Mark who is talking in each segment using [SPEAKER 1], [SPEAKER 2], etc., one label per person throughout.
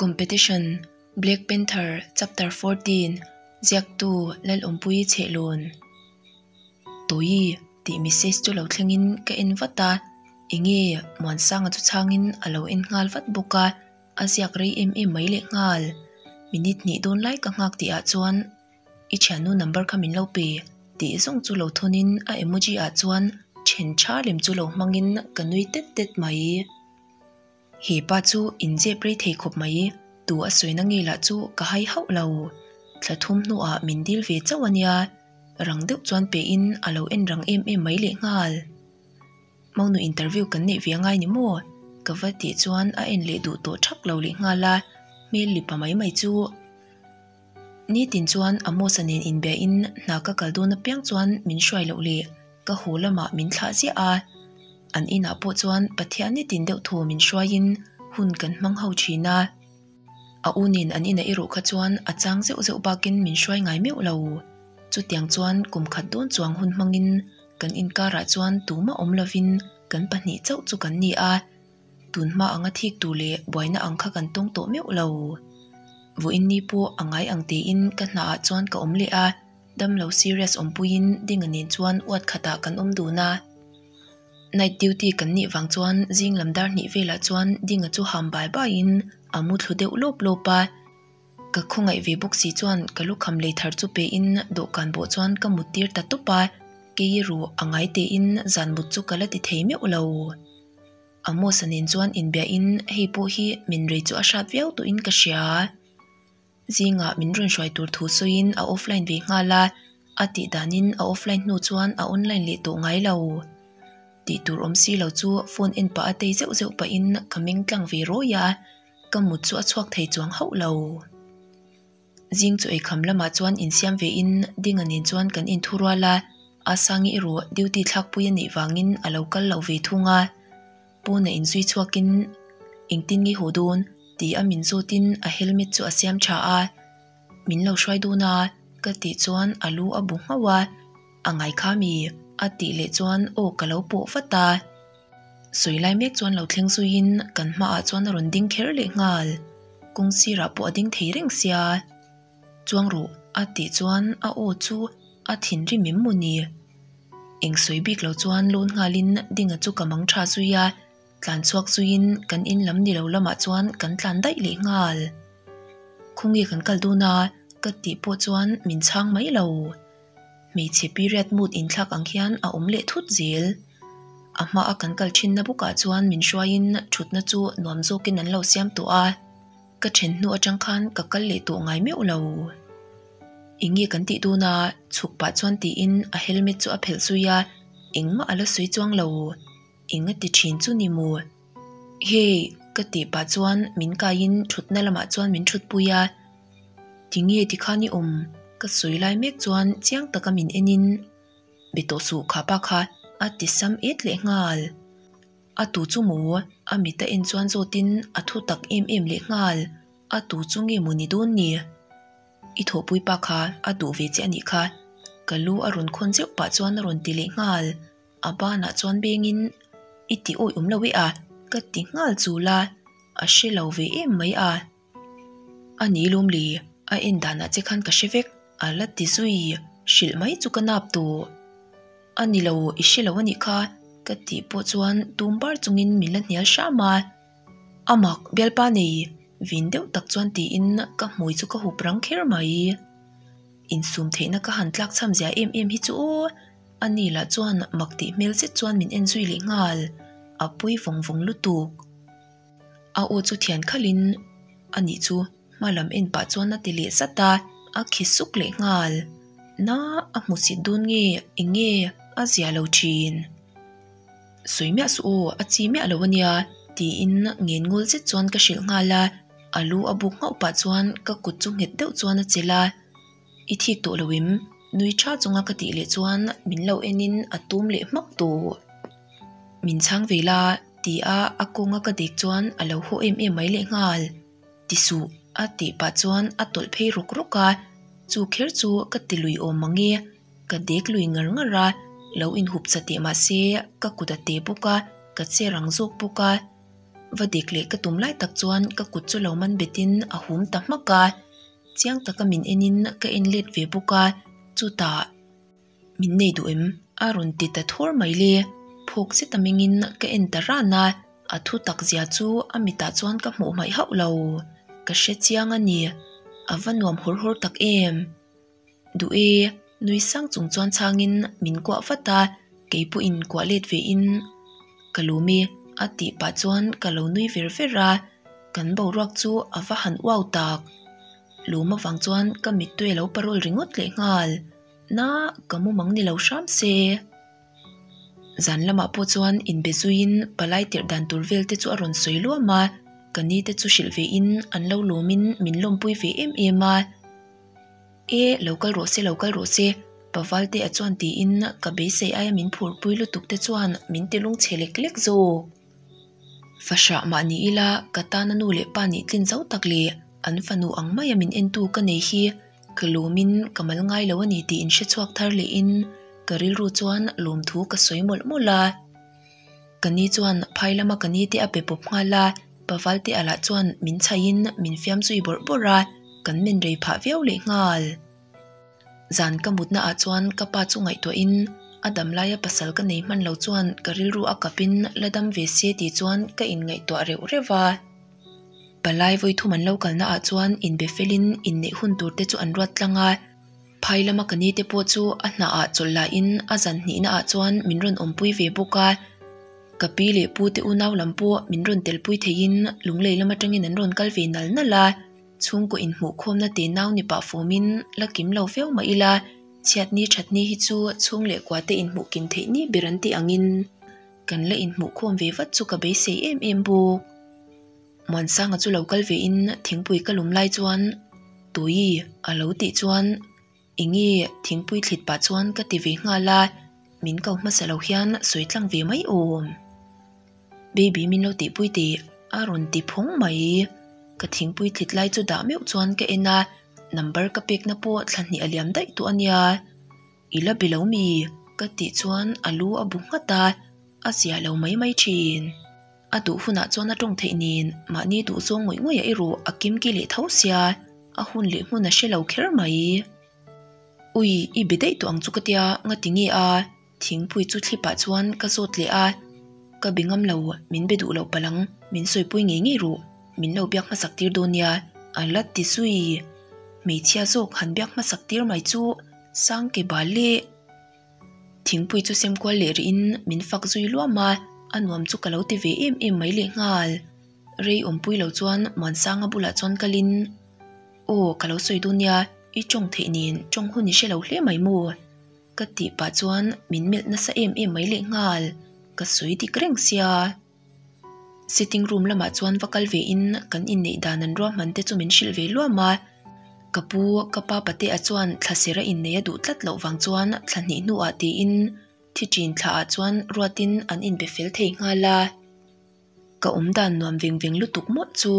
[SPEAKER 1] Competition, Black Panther, Chapter 14, Ziaktu, Lalawmpuii Chhehlawn. Tawi tih message chu lo thlengin ka en vat a, enge Muansanga chu chhangin a lo en nghal vat bawk a, a ziak rei em em mai leh nghal. Minute hnih dawn lai ka nghak tih ah chuan I thiannu number kha min lo pe tih zawng chu lo thawnin a emoji ah chuan then tha lem chu lo hmangin ka nui tet tet mai. He pa chu inzep rei thei khawp mai, tu a sawina nge lah chu ka hai hauh lo. Thla thum hnuah min dil ve chauh a nia, rang deuh chuan pein a lo en rang em em mai lehnghal. Monu interview kan neih ve angai ni maw? Ka va tih chuan a en leh duh tawh thak lo lehnghal a, hmel lipa mai mai chu. Nitin chuan Amos-a nen inbiahin hna ka kal dawn apiang chuan min hruai loh leh ka haw lamah min thlah ziah a. An inah pawh chuan Pathian nitin deuh thaw min hruaiin hun kan hmang ho thin a. A u nen an inah erawh kha chuan a chang zeuh zeuh bakin min hruai ngai meuh lo. Chutiang chuan kum khat dawn chuang hun hmangin kan inkarah chuan tumah awm lovin kan pahnih chauh chu kan ni a. Tun hma anga thik tur leh buaina ang kha kan tawng tawh meuh lo. Vawiin ni pawh a ngai ang tiin ka hnaah chuan ka awm leh a, damlo serious awmpuiin Dinga nen chuan uat khatah kan awm dun a. Night duty kan nih vang chuan zing lam dar hnih velah chuan Dinga chu ham bai baiin a mu thlu deuh lawp lawp a. Ka khawngaih ve bawk si chuan ka lukham lei thar chu pein dawhkan bawh chuan ka mut tir ta tawp a, kei erawh a ngai tein zan mut chu ka la ti thei meuh lo. Amos-a nen chuan inbiahin hei pawh hi min rei chu a hrat viau tawhin ka hria. Zingah min rawn hruai tur thu sawiin a offline ve nghal a, a tih danin a offline hnu chuan a online leh tawh ngai lo. Tih tur awm si lo chu phone en pah a tei zeuh zeuh pahin ka meng tlang ve rawi a, ka mut chu a chhuak thei chuang hauh lo. Zing chu eikham lamah chuan insiam ve in Dinga nen chuan kan inthurual a, Asangi erawh duty thlakpui a neih vangin a lo kal lo ve thung a. Pawn a inzui chhuakin engtin nge haw dawn ti a min zawtin a helmet chu a siam tha a, min lo hruai dawn a ka tih chuan a lu a bu nghauh a, a ngai kha mi a tih leh chuan aw ka lo pawh vat a. Sawi lai mek chuan lo thleng zuiin kan hmaah chuan a rawn ding kher leh nghal. Kawng sirah pawh a ding thei reng sia. Chuang ruh a tih chuan a aw chu a thinrim em maw ni? Eng sawi bik lo chuan lawn nghalin dinga chu ka mang tha zui a, tlan chhuak zuiin kan in lam ni lo lamah chuan kan tlan daih leh nghal. Khawnge kan kal dawn a? ka tih pawh chuan min chhang mai lo. Hmeichhe period mood inthlak ang hian a awm leh thut zel. A hmaa kan kal thinna bawkah chuan min hruaiin thutna chu nuam zawkin an lo siam tawh a, ka then hnu atang khan ka kal leh tawh ngai meuh lo. Eng nge kan tih dawn a? Chhuk pah chuan tiin a helmet chu a phelh zui a, engmah a la sawi chuang lo. Eng a ti thin chu ni maw? Hey! Ka tih pah chuan min kaiin thutna lamah chuan min thutpui a. Tinge tikhan i awm? Ka sawi lai mek chuan chiang taka min enin Be tawh suh kha pa kha a ti sam et leh nghal. A tu chu maw? A mit a en chuan zawtin a thu tak em em leh nghal. A tu chu nge maw ni dawn ni? I thawhpui pa kha a duh ve che a nih kha. Ka lu a rawn khawn zeuh pah chuan a rawn ti leh nghal. A banah chuan bengin I ti awih awm lo e a ka ti nghal chul a, a hre lo ve em mai a. A ni lawm le, a en danah che khan ka hre vek, a la ti zui, hrilh mai chu ka nap tawh. A ni lo, i hre lo a nih kha, ka tih pawh chuan tum bar chungin min la hnial hram a. A mak, bialpa nei, vin deuh tak chuan tiin ka hmui chu ka hup rang kher mai. Insum theihna ka han tlak chham zia em em hi chu aw, a ni lah chuan mak tih hmel zet chuan min en zui leh nghal, a pui vawng vawng lutuk. A aw chu thian khalhin a nih chu hma lam en pah chuan a ti leh zat a, a khi suk leh nghal. Na a hmu sit dawn nge eng nge a zia lo thin. Sawi miah suh aw a chi miah lo a nia tiin ngen ngawl zet chuan ka hrilh nghal a, a lu a buk nghauh pah chuan ka kut chu nghet deuh chuan a chelh a. I thik tawh lo em? Nui tha chunga ka tih leh chuan min lo enin a tum leh hmak tawh. Min chhang ve la ti a a kawnga ka dek chuan a lo haw em em mai leh nghal. Ti suh a tih pah chuan a tawlh phei rawk rawk a, chu kher chu ka ti lui awm mang e. Ka dek lui ngar ngar a, lo inhup cha teh mah se ka kut a te bawk a, ka che rang zawk bawk a. Va dek leh ka tum lai tak chuan ka kut chu lo man betin a hum ta hmak a, chiang taka min enin ka en let ve bawk a, chutah min nei duh em? A rawn ti ta thawr mai le, phawk zet a mengin ka en ta ran a, a thu tak zia chu a mitah chuan ka hmuh hmaih hauh lo, ka hre chiang a ni, a va nuam hawr hawr tak em. Duh e, nui sang chung chuan chhangin min kuah vat a, kei pawhin kuah let ve in ka lawm e a tih pah chuan ka lo nui ver ver a, kan boruak chu a va han uau tak. Lawm avang chuan ka mittui a lo parawl ringawt leh nghal, na ka mumang ni lo hram se. Zan lamah pawh chuan inbe zuiin palai tirh dan tur vel te chu a rawn sawi luam a, ka ni te chu hrilh ve in an lo lawmin min lawmpui ve em em a. E, lo kal rawh se, lo kal rawh se, Paval te a chuan tiin ka beisei aia min phurpui lutuk te chuan min ti lungchhe lek lek zawk. Fahrah mah ni ila ka tana nu leh pa nih tlin zo tak leh an fanu ang maia min entu ka nei hi ka lawmin ka mal ngai lo a ni tih inhre chhuak thar lehin ka rilru chuan lawmthu ka sawi mawlh mawlh a. Ka ni chuan phai lama ka ni te a pe pawp nghal a, Paval te alah chuan min chhaihin min fiam zui bawrh bawrh a, kan men rei phah viau leh nghal. Zan ka mutna ah chuan ka pa chu ngaihtuahin a dam laia pasal ka nei hman lo chuan ka rilru a kapin la dam ve se tih chuan ka inngaihtuah reuh reuh va. Palai vawithum an lo kalna ah chuan inbe felin inneih hun tur te chu an ruat tlang a, Phai lama ka ni te pawh chu a hnah ah chawlh lah in a zan hnihna ah chuan min rawn awmpui ve bawk a, ka pi leh pu te unau lam pawh min rawn telpui thei in lunglei lam atangin an rawn kal ve nal nal a, chhungkaw inhmuh khawmna te nau ni pah fawm in la kim lo viau mah ila chhiatni thatni hi chu chhung leh kua te inhmuh kim theih ni ber an tih ang in kan la inhmuh khawm ve vat chu ka beisei em em bawk. Muansanga chu lo kal ve in thingpui ka lum lai chuan Tui a lo tih chuan enge thingpui thlit pah chuan ka ti ve nghal a, min ko hmasa lo hian sawi tlang ve mai awm. Baby min lo tihpui teh a rawn ti phawng mai. Ka thingpui thlit lai chu dah meuh chuan ka en a, number ka pekna pawh thla hnih a liam daih tawh a nia. I la be lo mi? Ka tih chuan a lu a bu nghat a, a zia lo mai mai thin. A duh hunah chuan a tawng theih nen mahni duh zawng ngawih ngawih a erawh a kim ki leh tho sia, a hun leh hmun a hre lo kher mai. Ui, i be daih tawh ang chu ka tia, ngati nge a? Thingpui chu thlipah chuan ka zawt leh a, ka be ngam lo, min be duh loh palh ang, min sawipui ngei ngei ruh, min lo biak hmasak tir dawn nia, a la ti zui. Hmeichhia zawk han biak hmasak tir mai chu Sangke bal le. Thingpui chu sem kual leh rihin min fak zui luam a, a nuam chu ka lo ti ve em em mai leh nghal. Rei awmpui lo chuan Muansanga bulah chuan kalin, Aw, ka lo sawi dawn nia, i tawng theih nen tawng hun i hre lo hle mai maw? Ka tih pah chuan min melh nasa em em mai leh nghal, ka sawi dik reng sia. Sitting room lamah chuan va kal ve in kan inneih dan an ruahman te chu min hrilh ve luam a, ka pu ka pa patea chuan thla sera inneih a duh tlat loh vang chuan thla hnih hnuah tiin thi ṭin thla ah chuan ruatin an inbe fel thei nghal a. Ka awm dan nuam veng veng lutuk mawlh chu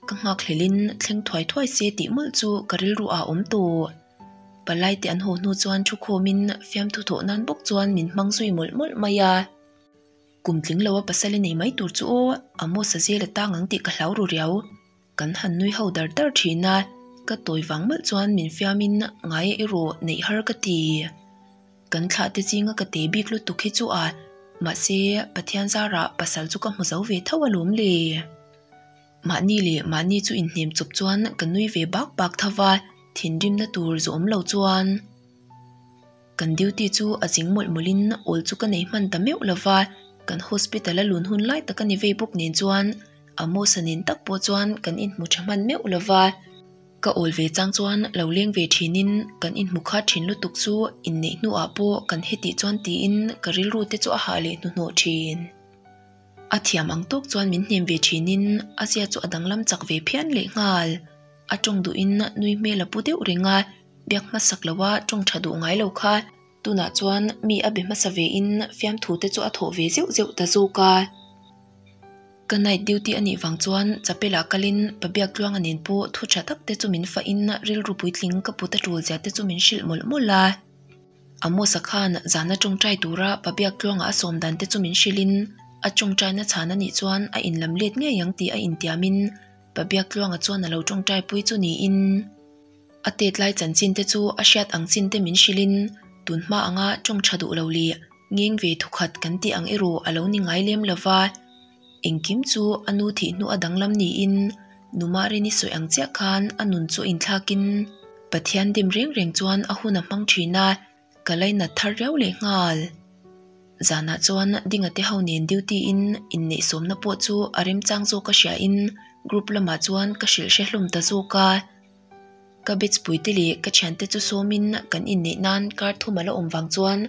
[SPEAKER 1] ka nghakhlel in thleng thuai thuai se tih mawlh chu ka rilru ah a awm tawh. Palai te an haw hnu chuan thukhawm in fiamthu thawh nan bawk chuan min hmang zui mawlh mawlh mai a. Kum tling lo a pasal i nei mai tur chu aw, Amos a zel a tang ang tih ka hlau ru riau. Kan han nui ho dar dar thin a, ka tawi vang mawlh chuan min fiamin ngai a erawh neih har ka ti. Kan thlah te zinga ka te bik lutuk hi chu a, mahse Pathian zarah pasal chu ka hmu zo ve tho alawm le. Mahni leh mahni chu inhnem chawp chuan ka nui ve bak bak tho va, thinrimna tur zawm lo chuan. Kan duty chu a zing mawlh mawlhin awl chu ka nei hman ta meuh lo va, kan hospital a lun hun lai tak a ni vei bawk nen chuan Amos-a nen tak pawh chuan kan inhmu tha hman meuh lo va. Ka awl ve chang chuan lo leng ve thinin kan inhmu khat thin lutuk chu inneih hnuah pawh kan hetih chuan tiin ka rilru te chu a hah leh hnuhnawh thin. A thiam ang tawk chuan min hnem ve thinin a zia chu a danglam chak ve phian lehnghal. A tawng duhin nui hmel a pu deuh reng a. Biak hmasak loa tawng tha duh ngai lo kha tunah chuan mi a be hmasa ve in fiamthu te chu a thawh ve zeuh zeuh ta zawk a. Ka night duty a nih vang chuan chapel ah kalin pa biak tluanga nen pawh thu tha tak te chu min fah in rilru puitling ka put a tul zia te chu min hrilh mawlh mawlh a. Amos-a khan zana tawngtai tura pa biak tluanga a sawm dan te chu min hrilh in. A tawngtaina chhan a nih chuan a inlam let ngei ang tih a intiamin Pabiaktluanga chuan a lo tawngtaipui chu niin a tet lai chanchin te chu a hriat ang chin te min hrilhin tun hma anga tawng tha duh lo leh ngeng ve thukhat kan tih ang erawh a lo ni ngai lem lova. Engkim chu a nu thih hnu a danglam niin Nu Marini sawi ang chiah khan a nun chu inthlakin Pathian dim reng reng chuan a hun a hmang thin a, ka lainat thar riau leh nghal. Zanah chuan Dinga te ho nen duty in inneihsawmna pawh chu a remchang zawk a hriain group lamah chuan ka hrilh hre hlawm ta zawk a. Ka batch puite leh ka thiante chu sawmin kan inneih nan kar thum a la awm vang chuan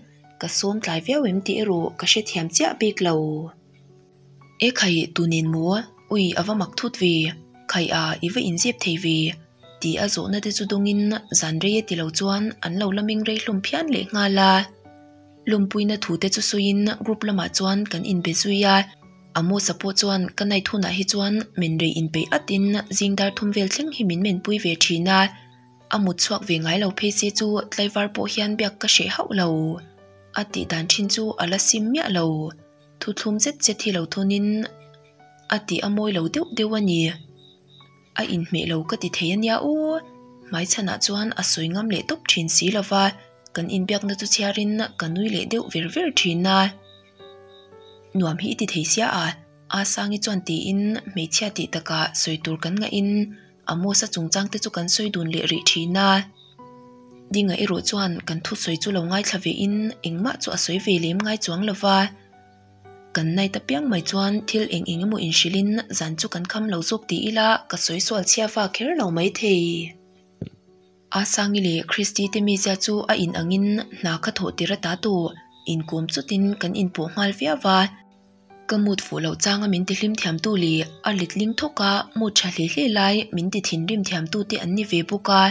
[SPEAKER 1] ka sawm tlai viau em tih erawh ka hrethiam chiah bik lo. E khai tu nen maw? Ui a va mak thut ve, khai a i va inzep thei ve tih a zawhna te chu dawngin zan rei a ti lo chuan an lo la meng rei hlawm phian leh nghal a. Lawmpuina thu te chu sawiin group lamah chuan kan inbe zui a, Amosa pawh chuan ka night hunah hi chuan men rei inpeih atin zing dar thum vel thleng hi min menpui ve thin a, a mut chhuak ve ngai lo phei se chu tlaivar pawh hian biak ka hreh hauh lo. A tih dan thin chu a la sim miah lo. Thuthlum zet zet hi lo thawnin a tih a mawi lo deuh deuh a ni. A inhmeh lo ka ti thei a nia aw. Hmaichhanah chuan a sawi ngam leh tawp thin si lo va, kan inbiakna chu chhiarin ka nui leh deuh ver ver thin a. Nuam hi i ti thei sia a, Asangi chuan tiin hmeichhia tih takah sawi tur kan ngahin Amos-a chungchang te chu kan sawi dun leh rih thin a. Dinga erawh chuan kan thusawi chu lo ngaithla vein engmah chu a sawi ve lem ngai chuang lo va. Kan night apiang mai chuan thil eng eng emaw inhrilhin zan chu kan kham lo zawk ti ila ka sawi sual chhia va kher lo maithei. Asangi leh Christy te mizia chu a in angin hna kha thawh tir ata tawh inkawm chutin kan inpawh nghal viau va. Ka mood fuh loh changa min ti hlim thiamtu leh a letling thawk a mood tha hle hle lai min ti thinrim thiamtu te an ni ve bawk a.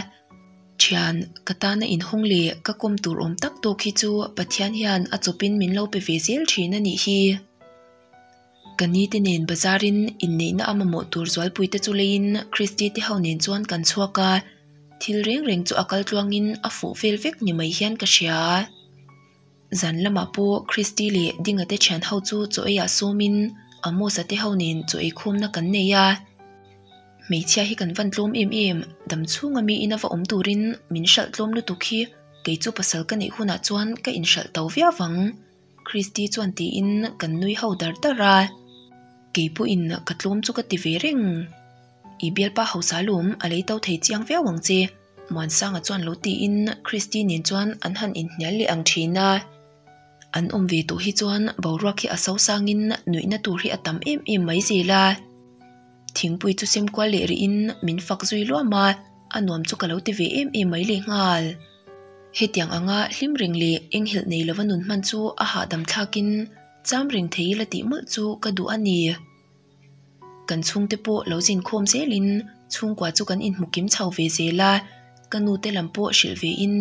[SPEAKER 1] Thian, ka tana inhawng leh ka kawm tur awm tak tawk hi chu Pathian hian a chawpin min lo pe ve zel thin a nih hi. Ka ni te nen bazarin inneihna a mamawh tur zualpui te chu leiin Christy te ho nen chuan kan chhuak a, thil reng reng chu a kal tluangin a fuh vel vek ni mai hian ka hria. Zan lamah pawh Christy leh Dinga te thian ho chu chaw eiah sawmin Amos-a te ho nen chaw eikhawmna kan nei a. Hmeichhia hi kan van tlawm em em, dam chhunga miin a va awm turin min hralh tlawm lutuk hi kei chu pasal ka neih hunah chuan ka inhralh to viau vang, Christy chuan tiin kan nui ho dar dar a. Kei pawhin ka tlawm chu ka ti ve reng. I bialpa hausa lawm a lei to thei chiang viau ang che. Muansanga chuan lo tiin Christy nen chuan an han inhnial leh ang thin a. An awm ve tawh hi chuan boruak hi a sosangin nuihna tur hi a tam em em mai zel a. Thingpui chu sem kual leh rihin min fak zui luam a, a nuam chu ka lo ti ve em em mai leh nghal. Hetiang anga hlim reng leh enghelh nei lova nun hman chu a hahdam thlakin cham reng thei ila tih mawlh chu ka duh a ni. Kan chhungte pawh lo zinkhawm zelin chhungkua chu kan inhmu kim chho ve zel a, ka nute lam pawh hrilh vein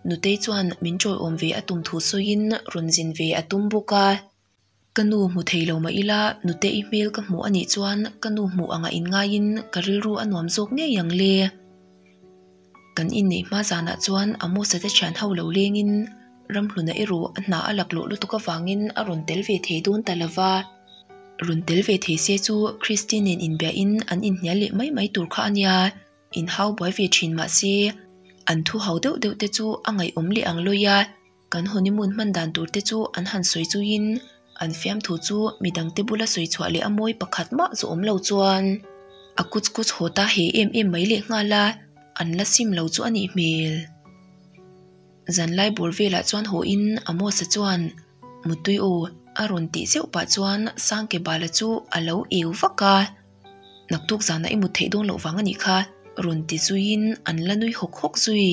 [SPEAKER 1] Nutei chuan min ṭawiawm ve a tum thu sawiin rawn zin ve a tum bawk a. Ka nu hmu thei lo mah ila Nutei hmel ka hmuh a nih chuan ka nu hmuh angah inngaiin ka rilru a nuam zawk ngei ang le. Kan inneih hma zanah chuan Amosa te thian ho lo lengin Ramhluna erawh a hna a laklawh lutuk avangin a rawn tel ve thei dawn ta lova. Rawn tel ve thei se chu Christy nen inbiahin an inhnial leh mai mai tur kha a nia, inhau buai ve thin mah se an thu ho deuh deuh te chu a ngaihawm leh ang lawi a, kan honeymoon hman dan tur te chu an han sawi chuiin an fiamthu chu midangte bula sawi chhuah leh a mawi pakhat mah zu awm lo chuan a kuch kuch haw ta he em em mai leh nghal a, an la sim lo chu a nih hmel. Zanlai bawr velah chuan haw in Amos-a chuan Mutui aw a rawn tih zeuh pah chuan Sangke Bala chu a lo eu vak a, Naktuk zanah i mut theih dawn loh vang a nih kha rawn ti zuiin an la nui hawk hawk zui.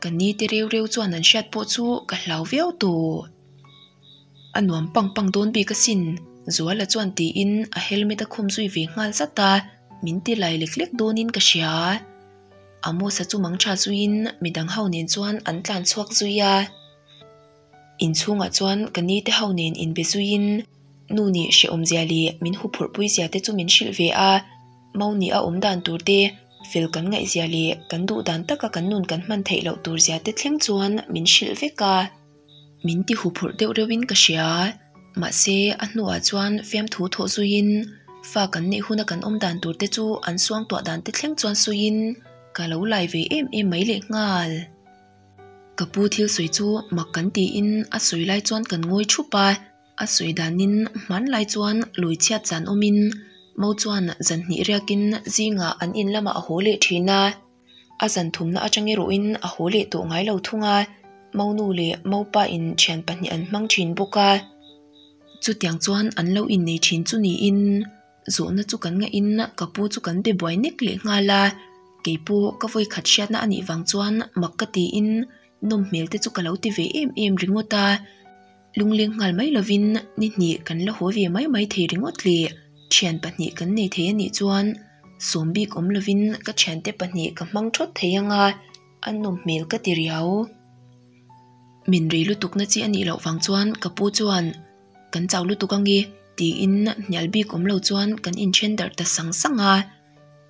[SPEAKER 1] Ka ni te reu reu chuan an hriat pawh chu ka hlau viau tawh. A nuam pang pang dawn bik asin, Zuala chuan tiin a helmet a khum zui ve nghal zat a, min ti lai lek lek dawnin ka hria. Amos-a chu mang tha zuiin midang ho nen chuan an tlan chhuak zui a. Inchhungah chuan ka ni te ho nen inbe zuiin nu nih hrehawm zia leh min huphurhpui zia te chu min hrilh ve a, Mau nih a awm dan tur te, fel kan ngaih zia leh kan duh dan taka kan nun kan hman theih loh tur zia te thleng chuan min hrilh vek a. Min ti huphurh deuh reuhin ka hria. Mahse, a hnuah chuan fiamthu thawh zuiin fa kan neih huna kan awm dan tur te chu an suangtuah dan te thleng chuan sawiin ka lo lai ve em em mai lehnghal. Ka pu thil sawi chu mak kan tiin a sawi lai chuan kan ngawi thup a, a sawi danin hmanlai chuan lui chhiat zan awmin Mo chuan zan hnih riakin zingah an in lamah a haw leh thin a. A zan thumna atang erawhin a haw leh tawh ngai lo thung a, Monu leh Mopa in thian pahnih an hmang thin bawk a. Chutiang chuan an lo innei thin chu niin zawhna chu kan ngahin ka pu chu kan be buai nek leh nghal a, kei pawh ka vawi khat hriatna a nih vang chuan mak ka tiin nawm hmel te chu ka lo ti ve em em ringawt a. Lungleng nghal mai lovin ni hnih kan la haw ve mai mai thei ringawt le, thian pahnih kan nei thei a nih chuan sawm bik awm lovin ka thiante pahnih ka hmang thawt thei anga a nawm hmel ka ti riau. Min rei lutukna chi a nih loh vang chuan ka pu chuan kan chau lutuk ange tiin hnial bik awm lo chuan kan inthen darh ta sang sang a,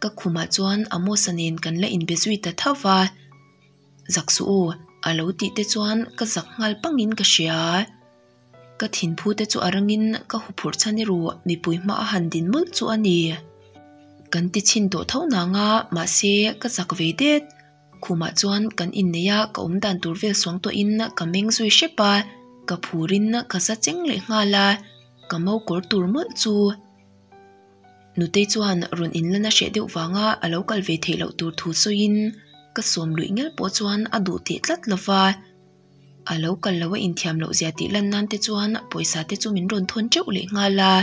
[SPEAKER 1] ka khumah chuan Amos-a nen kan la inbe zui ta tho va. Zak suh u, a lo tih te chuan ka zak nghal pangin ka hria. Ka thinphu te chu a rangin ka huphurh chhan erawh mipui hma a han din mawlh chu a ni. Kan ti chhin tawh tho nang a, mahse ka zak ve det. Khumah chuan kan inneih a ka awm dan tur vel suang tawhin ka meng zui hrep a, ka phurin ka za cheng leh nghal a, ka mo kawr tur mawlh chu. Nutei chuan rawn inlan a hreh deuh vanga a lo kal ve theih loh tur thu sawiin ka sawm luih ngel pawh chuan a duh teh tlat lo va. A lo kal lo a inthiam loh zia tih lan nan te chuan pawisa te chu min rawn thawn teuh leh nghal a.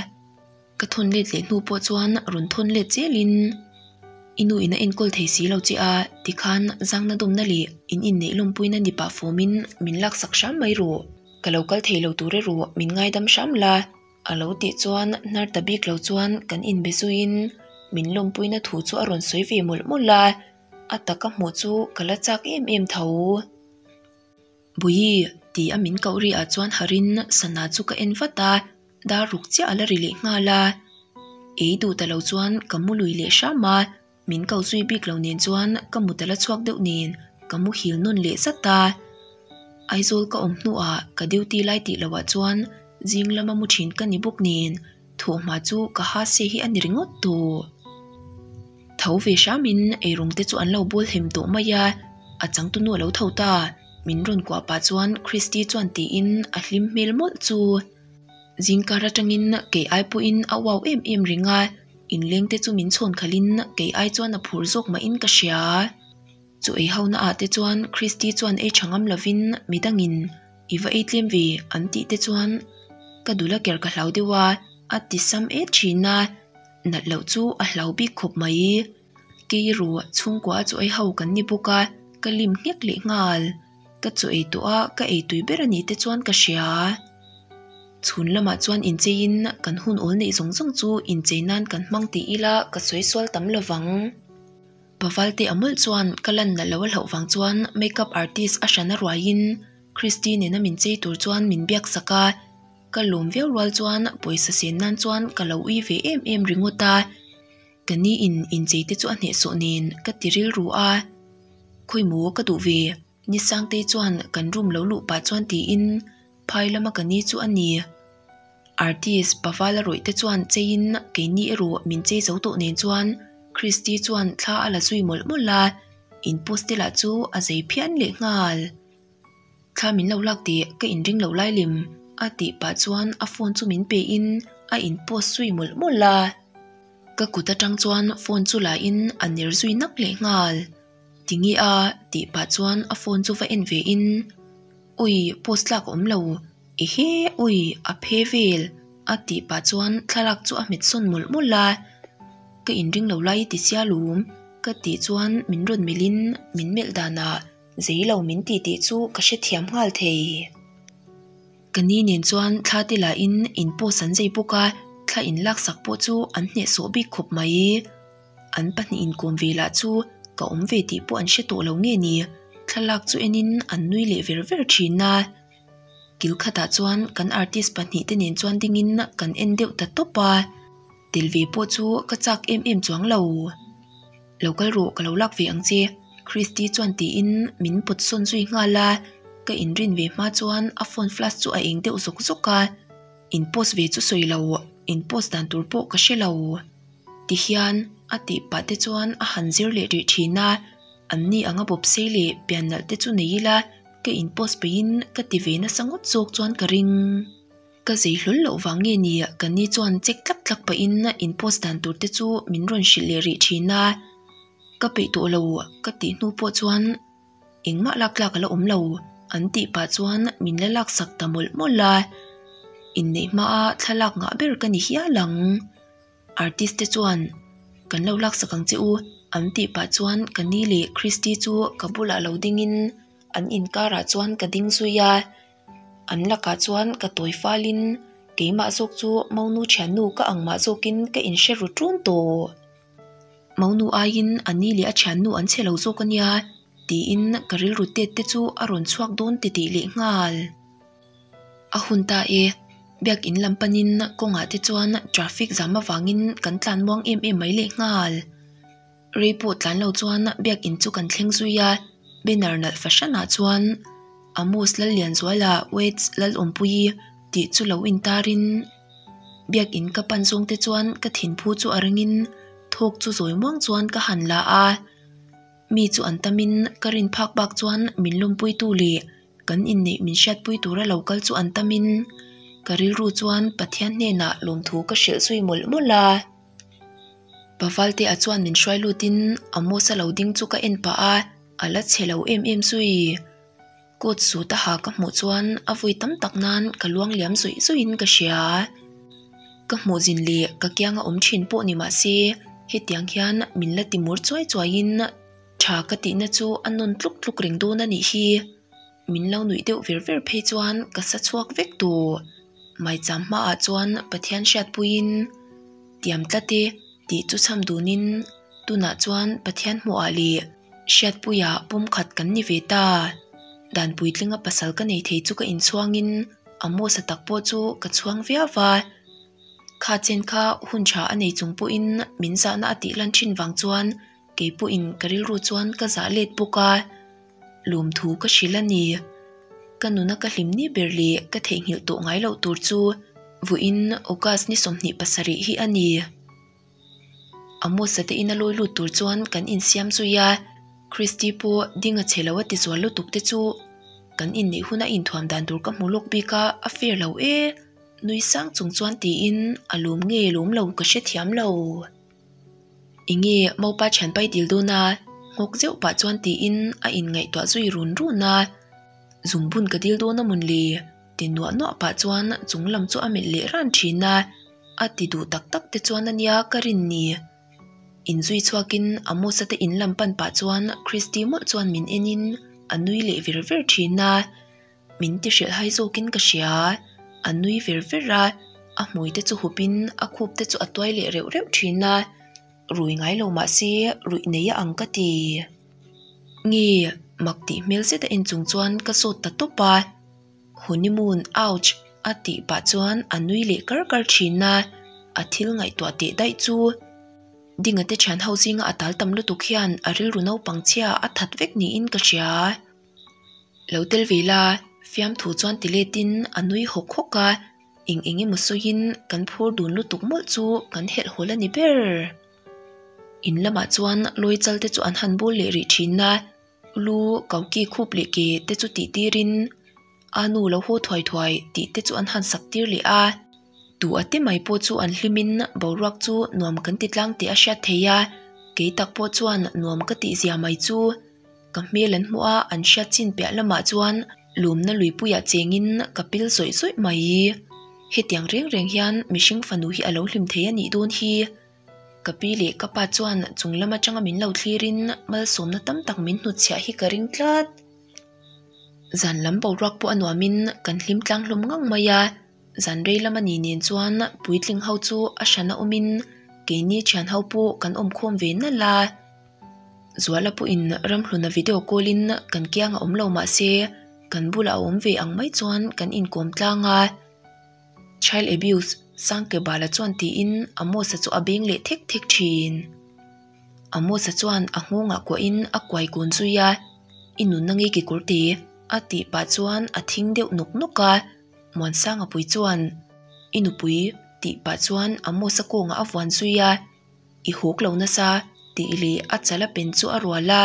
[SPEAKER 1] Ka thawn let leh hnu pawh chuan rawn thawn let zelin i nu in a enkawl thei si lo che a tikhan zangna dawmna leh in inneih lawmpuina ni pah fawmin min laksak hram mai rawh. Ka lo kal thei lo tur erawh min ngaidam hram la. A lo tih chuan hnar ta bik lo chuan kan inbe zuiin min lawmpuina thu chu a rawn sawi ve mawlh mawlh a, a taka hmuh chu ka la chak em em tho. Buii ti a min koh ri ah chuan harin sana chu ka en vat a, dar ruk chiah a la ri leh nghal a. Ei duh ta lo chuan ka mu lui leh hram a. Min ko zui bik lo nen chuan ka mut a la chhuak deuh nen ka muhil nawn leh zat a. Aizawl ka awm hnuah ka duty lai tih loh ah chuan zing lama mu thin ka ni bawk nen thawhhma chu ka ha se hi a ni ringawt tawh. Tho ve hramin eirawng te chu an lo bawl hem tawh mai a, a changtunu a lo tho ta, min rawn kuah pah chuan Christy chuan tiin a hlim hmel mawlh chu. Zingkar atangin kei ai pawhin a uau em em reng a. Inleng te chu min chhawn khalhin kei ai chuan a phur zawk mahin ka hria. Chu ei ho na ah te chuan Christy chuan ei tha ngam lovin midangin i va ei tlem ve an tih te chuan ka dul a ker ka hlau deuh a, a ti sam et thin a, nalh loh chu a hlau bik khawp mai. Kei erawh chhungkua a chu ei ho kan ni bawk a, ka lim nghek leh nghal. Ka chaw ei tawh a, ka ei tui ber a nih te chuan ka hria. Chhun lamah chuan incheiin kan hun awl neih zawng zawng chu inchei nan kan hmang tih ila ka sawi sual tam lo vang. Pavalte a mawlh chuan ka lan nalh lo a hlauh vang chuan makeup artist a hran a ruaiin Christy nena min chei tur chuan min biak sak a, ka lawm viau rual chuan pawisa sen nan chuan ka lo ui ve em em ringawt a. Ka ni in inchei te chu a hnehsawh nen ka ti rilru a, Khawi maw ka duh ve? Ni Sangtei chuan kan room lo luh pah chuan tiin phai lama ka ni chu a ni. Artist Pavala rawih te chuan cheiin keini erawh min chei zo tawh nen chuan Christy chuan thla a la zui mawlh mawlh a, in post te lah chu a zei phian leh nghal. Thla min lo lak tih ka inring lo lai lem a tih pah chuan a phone chu min pe in a in post zui mawlh mawlh a. Ka kut atang chuan phone chu la in a ner zui nak leh nghal. Tinge a tih pah chuan a phone chu va en ve in Ui post tlak a awm lo ehe ui a phe vel a tih pah chuan thlalak chu a hmet sawn mawlh mawlh a. Ka inring lo lai i ti sia lum ka tih chuan min rawn melh in min melh danah Zei lo min ti tih chu ka hrethiam nghal thei. Ka ni nen chuan thla te lah in in post an zei bawk a, thla in laksak pawh chu an hnehsawh bik khawp mai. An pahnih inkawm ve lah chu ka awm ve tih pawh an hre tawh lo nge ni, thlalak chu en in an nui leh ver ver thin a. Kil khatah chuan kan artist pahnih te nen chuan ding in kan en deuh ta tawp a, tel ve pawh chu ka chak em em chuang lo. Lo kal rawh ka lo lak ve ang che Christy chuan tiin min pawt sawn zui nghal a, ka inrin ve hma chuan a phone flash chu a eng deuh zawk zawk a. In post ve chu sawi lo, in post dan tur pawh ka hre lo. Ti hian a tih pah te chuan a han zir leh rih thin a, an ni anga bawp sei leh pian nalh te chu nei ila ka in post peihin ka ti ve nasa ngawt zawk chuan ka ring. Ka zei hlawl loh vang nge ni ka ni chuan check tlak tlak pahin in post dan tur te chu min rawn hrilh leh rih thin a, ka peih tawh lo ka tih hnu pawh chuan engmah lak tlak a la awm lo an tih pah chuan min la laksak ta mawlh mawlh a, inneih hmaa thlalak ngah ber ka ni hial ang. Artist te chuan kan lo laksak ang che u an tih pah chuan ka ni leh Christy chu ka bulah lo dingin an inkarah chuan ka ding zui a, an lakah chuan ka tawi falin keimah zawk chu Monu thiannu ka ang mah zawkin ka inhre ru ṭun tawh. Monu aiin a ni leh a thiannu an chhe lo zawk a nia tiin ka rilru tet te chu a rawn chhuak dawn titih leh nghal. A hun ta e, biakin lam panin kawngah te chuan traffic zam avangin kan tlan muang em em mai leh nghal. Rei pawh tlan lo chuan biakin chu kan thleng zui a, banner nalh fahranah chuan Amos Lallianzuala Weds Lalawmpuii tih chu lo intarin biakin ka pan zawng te chuan ka thinphu chu a ringin thawk chu zawi muang chuan ka han la a, mi chu an tamin ka rin phak bak chuan min lawmpuitu leh Kan inneih min hriatpui tura lo kal chu an tamin ka rilru chuan Pathian hnenah lawmthu ka hrilh zui mawlh mawlh a. Pavalte-a chuan min hruai lutin Amos-a lo ding chu ka en pah a, a la chhe lo em em zui. Coat suit a ha ka hmuh chuan a vawi tam tak nan ka luang liam zawih zawihin ka hria. Ka hmuh zin leh ka kianga awm thin pawh ni mah se hetiang hian min la timur chuai chuaiin Tha ka tihna chu a nawn tluk tluk reng dawn a nih hi. Min lo nuih deuh ver ver phei chuan ka sa chhuak vek tawh. Maicham hmaah chuan Pathian hriatpuiin tiam tlat e tih chu chham dunin tunah chuan Pathian hmuhah leh hriatpuiah pumkhat kan ni ve ta. Dan puitlinga pasal ka nei thei chu ka inchhuangin Amos-a tak pawh chu ka chhuang viau va. Kha chen kha hun tha a nei chung pawhin min zahna a tih lan thin vang chuan Kei pawhin ka rilru chuan ka zah let bawk a, lawmthu ka hrilh a ni. Ka nuna ka hlim ni ber leh ka theihnghilh tawh ngai loh tur chu vawiin August ni 27 hi a ni. Amos-a te ina lawi lut tur chuan kan insiam zui a, Christy pawh ding a che lo a ti zual lutuk te chu kan inneih huna inthuam dan tur ka hmu lawk bik a, a fair lo e, nui sang chung chuan tiin a lawm nge lawm lo ka hrethiam lo. Enge Maupa thianpai dil dawn a, nghawk zeuh pah chuan tiin a inngaihtuah zui run run a. Zungbun ka dil dawn a mawn le? ti nuah nuah pah chuan chung lam chu a melh leh ran thin a, a ti duh tak tak te chuan a nia ka rin ni. Inzui chhuakin Amos-a te in lam pan pah chuan Christy mawlh chuan min enin a nui leh ver ver thin a. Min ti hrilh hai zawkin ka hria, a nui ver ver a, a hmui te chu hupin a khup te chu a tuai leh reuh reuh thin a, rui ngai lo mah se ruih nei a ang ka ti. Nge mak tih hmel zet a en chung chuan ka sawt ta tawp a, Honeymoon ouch a tih pah chuan a nui leh kar kar thin a, a thil ngaihtuah teh daih chu Dinga te thian ho zinga a tal tam lutuk hian a rilru naupang chhia a that vek niin ka hria. Lo tel ve la, fiamthu chuan ti letin a nui hawk hawk a, eng eng emaw sawiin kan phur dun lutuk mawlh chu kan helh hawl a ni ber. In lamah chuan lawi chal te chu an han bawl leh rih thin a, lu koki khup leh ke te chu tih tirin a nu lo haw thuai thuai tih te chu an han sak tir leh a. Tu a te mai pawh chu an hlimin boruak chu nuam kan ti tlang tih a hriat theih a, kei tak pawh chuan nuam ka tih zia mai chu. Ka hmel an hmuh a, an hriat chin piah lamah chuan lumna luipuiah chengin ka pil zawih zawih mai. Hetiang reng reng hian mihring fanu hi a lo hlim thei a nih dawn hi. Ka pi leh ka pa chuan chung lam atanga min lo thlirin malsawmna tam tak min hnutchhiah hi ka ring tlat. Zan lam boruak pawh a nuamin kan hlim tlang hlawm ngang mai a. Zan rei lama ni nen chuan puitling ho chu a hran a awmin keini thian ho pawh kan awm khawm ve nalh a. Zuala pawhin Ramhluna video call in kan kiang a awm lo mah se kan bulah a awm ve ang mai chuan kan inkawm tlang a. Child abuse Sangkebala chuan tiin Amos-a chu a beng leh thek thek thin. Amos-a chuan a nghawngah kuahin a kuai kun zui a, I nunna ngei kekawr te a tih pah chuan a thing deuh nawk nawk a. Muansanga pui chuan. I nupui tih pah chuan Amos-a kawngah a vuan zui a, I hawk lo nasa tih leh a chal a pen chu a rual a,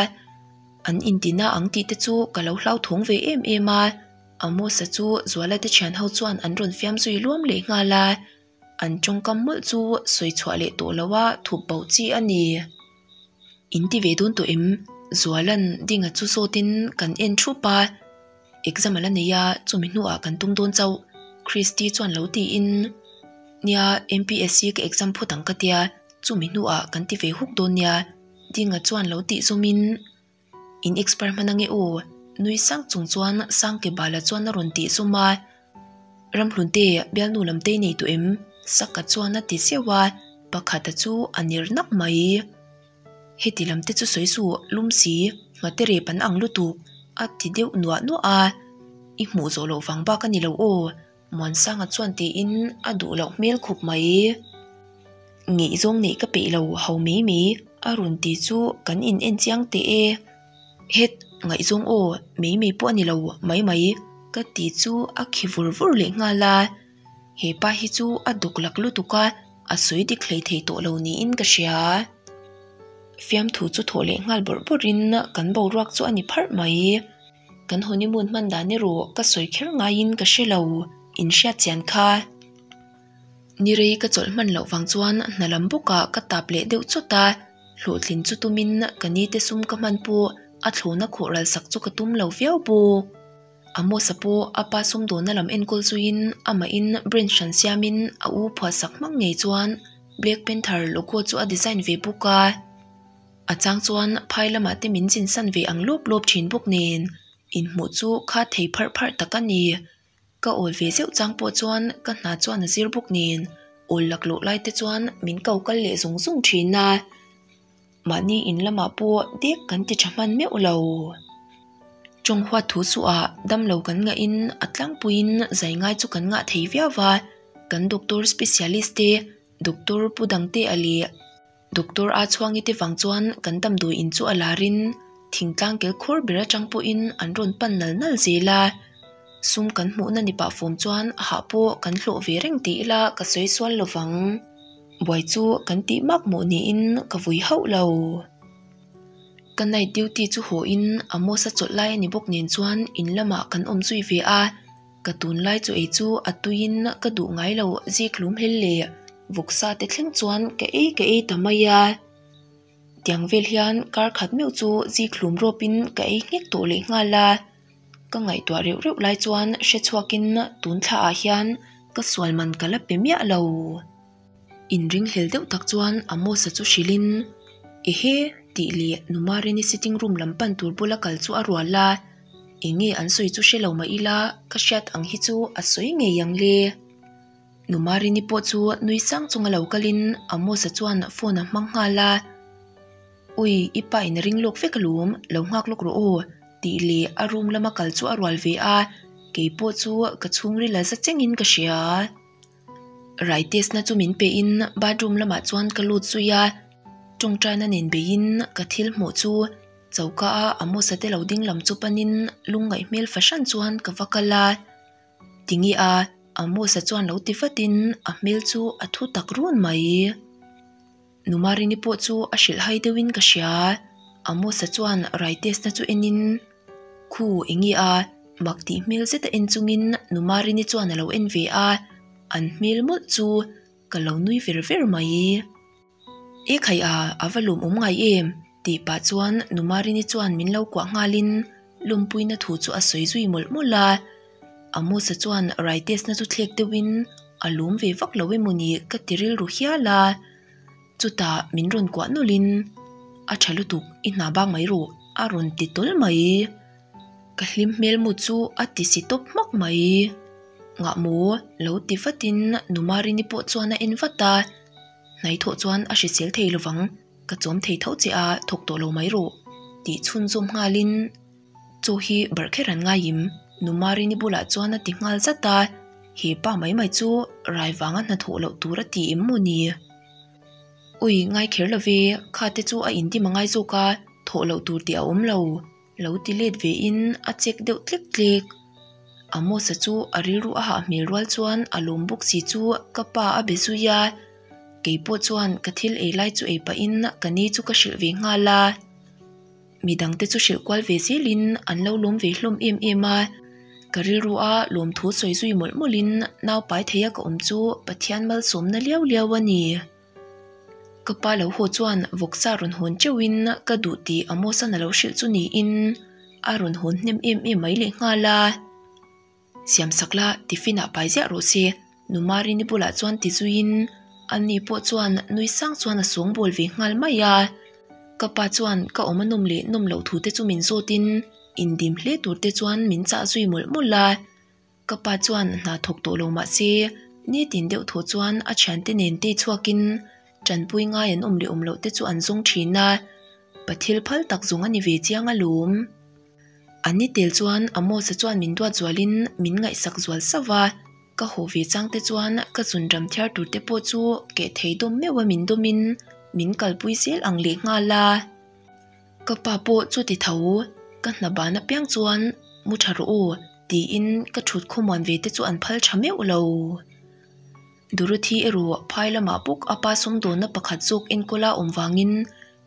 [SPEAKER 1] an intina ang tih te chu ka lo hlauthawng ve em em a, Amos-a chu Zuala te thian ho chuan an rawn fiam zui luam leh nghal a, an tawngkam mawlh chu sawi chhuah leh tawh loha thup bo chi a ni. In ti ve dawn tawh em? Zuala'n Dinga chu zawtin kan en thup a. Exam a la nei a, chumi hnuah kan tum dawn chauh, Christy chuan lo tiin, Nia, MPSC ka exam phawt ang ka tia, chumi hnuah kan ti ve huk dawn nia, Dinga chuan lo tih zawmin, In expire hman ange aw, nui sang chung chuan Sangke Bala chuan a rawn tih zawm a. Ramhlunte, bialnu lam te i nei tawh em? Saka chuan a ti zeuh a, pakhata chu a ner nak mai. Heti lam te chu sawi suh, lum si, nghate rep an ang lutuk, a ti deuh nuah nuah a. I hmuh zawh loh vang bak a ni lo aw, Muansanga chuan tiin a duh loh hmel khup mai. Ngaihzawng neih ka peih lo ho mai mai, a rawn ti chu kan in en chiang teh e. Het, ngaihzawng aw, mai mai pawh a ni lo mai mai, ka ti chu a khi vur vur leh nghal a. He pa hi chu a dawk lak lutuk a, a sawi dik hlei thei tawh lo niin ka hria. Fiamthu chu thawh leh nghal bawrh bawrhin kan boruak chu a ni pharh mai. Kan honeymoon hman dan erawh ka sawi kher ngaiin ka hre lo, in hriat chian kha. Ni rei ka chawlh hman loh vang chuan hna lam bawkah ka tap leh deuh chawt a, hlawhtlin chu tumin ka nite sum ka hman pawh a thlawna khawh ral sak chu ka tum lo viau bawk. Amos-a pawh a pa sumdawnna lam enkawl zuiin amahin branch hran siamin a u phuahsak hmang ngei chuan Black Panther logo chu a design ve bawk a. A chang chuan phai lamah te min chinsan ve ang lawp lawp thin bawk nen inhmuh chu kha thei pharh pharh tak a ni. Ka awl ve zeuh chang pawh chuan ka hna chuan a zir bawk nen awl laklawh lai te chuan min ko kal leh zung zung thin a. Mahni in lamah pawh dek kan ti tha hman meuh lo. Tawng huat thu suah damlo kan ngahin a tlangpuiin zai ngai chu kan ngah thei viau va, kan doctor specialist te, doctor pu dangte a leh doctor a chhuangi te vang chuan kan damdawi in chu a larin thingtlang kel khur ber atang pawhin an rawn pan nal nal zel a. Sum kan hmuhna ni pah fawm chuan hah pawh kan hlawh ve reng tih ila ka sawi sual lo vang. Buai chu kan tih mak mawh niin ka vui hauh lo. Ka night duty chu haw in Amos-a chawlh lai a ni bawk nen chuan in lamah kan awm zui ve a, ka tunlai chu ei chu a tuiin ka duh ngai lo zik hlum hel leh vawksa te thleng chuan ka ei ka ei ta mai a. Tiang vel hian kar khat meuh chu zik hlum rawpin ka ei nghek tawh leh nghal a. Ka ngaihtuah reuh reuh lai chuan hre chhuakin tun thla ah hian ka sual man ka la pe miah lo. Inringhlel deuh tak chuan Amos-a chu hrilhin, Ehe! tih leh Nu Marini sitting room lam pan tur bula kal chu a rual a, enge an sawi chu hre lo mah ila ka hriat ang hi chu a sawi ngei ang le. Nu Marini pawh chu nui sang chunga lo kalin Amos-a chuan phone a hmang nghal a. Ui, i pa in a ring lawk vek alawm, lo nghak lawk rawh aw, tih leh a room lama kal chu a rual ve a, kei pawh chu ka chhungril a za chengin ka hria. Rai test na chu min pehin bathroom lamah chuan ka lut zui a, tawngtaina nen beihin ka thil hmuh chu choka a Amos-a te lo ding lam chu panin lungngaih hmel fahran chuan ka va kal a. Tinge a, Amos-a chuan lo ti vatin a hmel chu a thu tak run mai. Nu Marini pawh chu a hrilh hai deuhin ka hria. Amos-a chuan rai test na chu enin, Khu, enge a? Mak tih hmel zeta en chungin Nu Marini chuan a lo en ve a, an hmel mawlh chu ka lo nui ver ver mai. E khai a, a va lawmawm ngai em? tih pah chuan Nu Marini chuan min lo kuah nghalin lawmpuina thu chu a sawi zui mawlh mawlh a. Amos-a chuan rai test na chu thlek deuhin a lawm ve vak lo emawni ka ti rilru hial a. Chutah min rawn kuah nawlhin a tha lutuk i hna bak mai rawh a rawn ti tawl mai. Ka hlim hmel mu chu a ti si tawp hmak mai. Ngah maw lo ti vatin Nu Marini pawh chuan a en vat a. Hnaithawh chuan a hrisel thei lovang ka chawm thei tho che a thawk tawh lo mai rawh tih chhunzawm nghalin Chaw hi barh kher an ngaiim, Nu Marini bulah chuan a ti nghal zat a, he pa mai mai chu rai vanga hnathawh loh tur a ti em maw ni? Ui, ngai kher lo ve, kha te chu a indim a ngai zawk a, thawh loh tur tih a awm lo, lo ti let ve in a check deuh tlek tlek. Amos-a chu a rilru a hah hmel rual chuan a lawm bawk si chu ka pa a be zui a, kei pawh chuan ka thil ei lai chu ei pahin ka ni chu ka hrilh ve nghal a. Midangte chu hrilh kual ve zelin an lo lawm ve hlawm em em a, ka rilru a lawmthu sawi zui mawlh mawlhin naupai theia ka awm chu Pathian malsawmna liau liau a ni. Ka pa lo haw chuan vawksa rawn hawn teuhin ka duh tih Amos-a'n a lo hrilh chu niin a rawn hawn hnem em em mai leh nghal a. Siam sak la, tiffin ah pai ziah rawh se, Nu Marini bulah chuan ti zuiin ani pawh chuan nui sang chuan a sawngbawl ve nghal mai a. Ka pa chuan ka awm a nawm leh nawm loh thu te chu min zawtin indim hle tur te chuan min chah zui mawlh mawlh a. Ka pa chuan hna thawk tawh lo mah se, nitin deuh thaw chuan a thiante nen tei chhuakin tanpui ngai an awm leh awm loh te chu an zawng thin a, pathil phal tak zawng a ni ve chiang alawm. An ni tel chuan Amos-a chuan min duat zualin min ngaihsak zual sauh va, ka haw ve chang te chuan ka zun ram thiar tur te pawh chu keh thei dawm meuh a min dawmin min kalpui zel ang leh nghal a. Ka pa pawh chuti tho, ka hna ban apiang chuan mu tha rawh aw tiin ka thut khawmuan ve te chu an phal tha meuh lo. Dorothy erawh phai lamah bawk a pa sumdawnna pakhat zawk enkawla awm vangin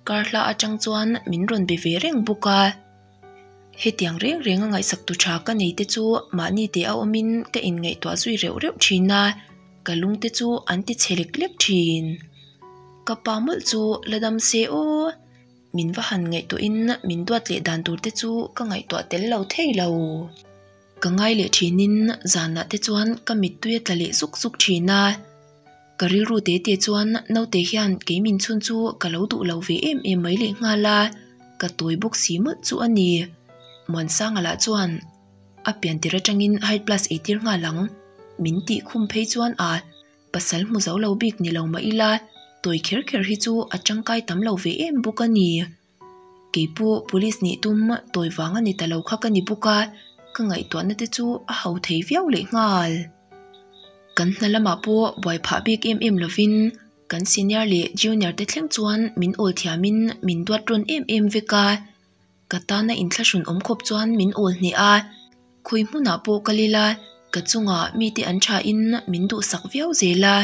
[SPEAKER 1] kar hla atang chuan min rawn be ve reng bawk a. Hetiang reng reng a ngaihsak tu tha ka nei te chu mahni teh a awmin ka inngaihtuah zui reuh reuh thin a, ka lung te chu an ti chhe lek lek thin. Ka pa mawlh chu la dam se aw. Min va han ngaihtuahin min duat leh dan tur te chu ka ngaihtuah tel lo thei lo. Ka ngai leh thinin zanah te chuan ka mittui a tla leh zuk zuk thin a. Ka rilru te te chuan naute hian kei min chhun chu ka lo duh lo ve em em mai leh nghal a, ka tawi bawk si mawlh chu a ni. Muansanga lah chuan a pian tir atangin high plus eitir nghal ang min tih khum phei chuan a Pasal hmu zo lo bik ni lo mah ila, tawi kher kher hi chu a tangkai tam lo ve em bawk a ni. Kei pawh police nih tum tawi vang a ni ta lo kha ka ni bawk a, ka ngaihtuahna te chu a ho thei viau leh nghal. Kan hna lamah pawh buai phah bik em em lovin kan senior leh junior te thleng chuan min awl thiamin min duat rawn em em vek a. Ka tana inthlahrun awm khawp chuan min awl hneh a, khawi hmunah pawh kal ila ka chungah mite an thain min duhsak viau zel a.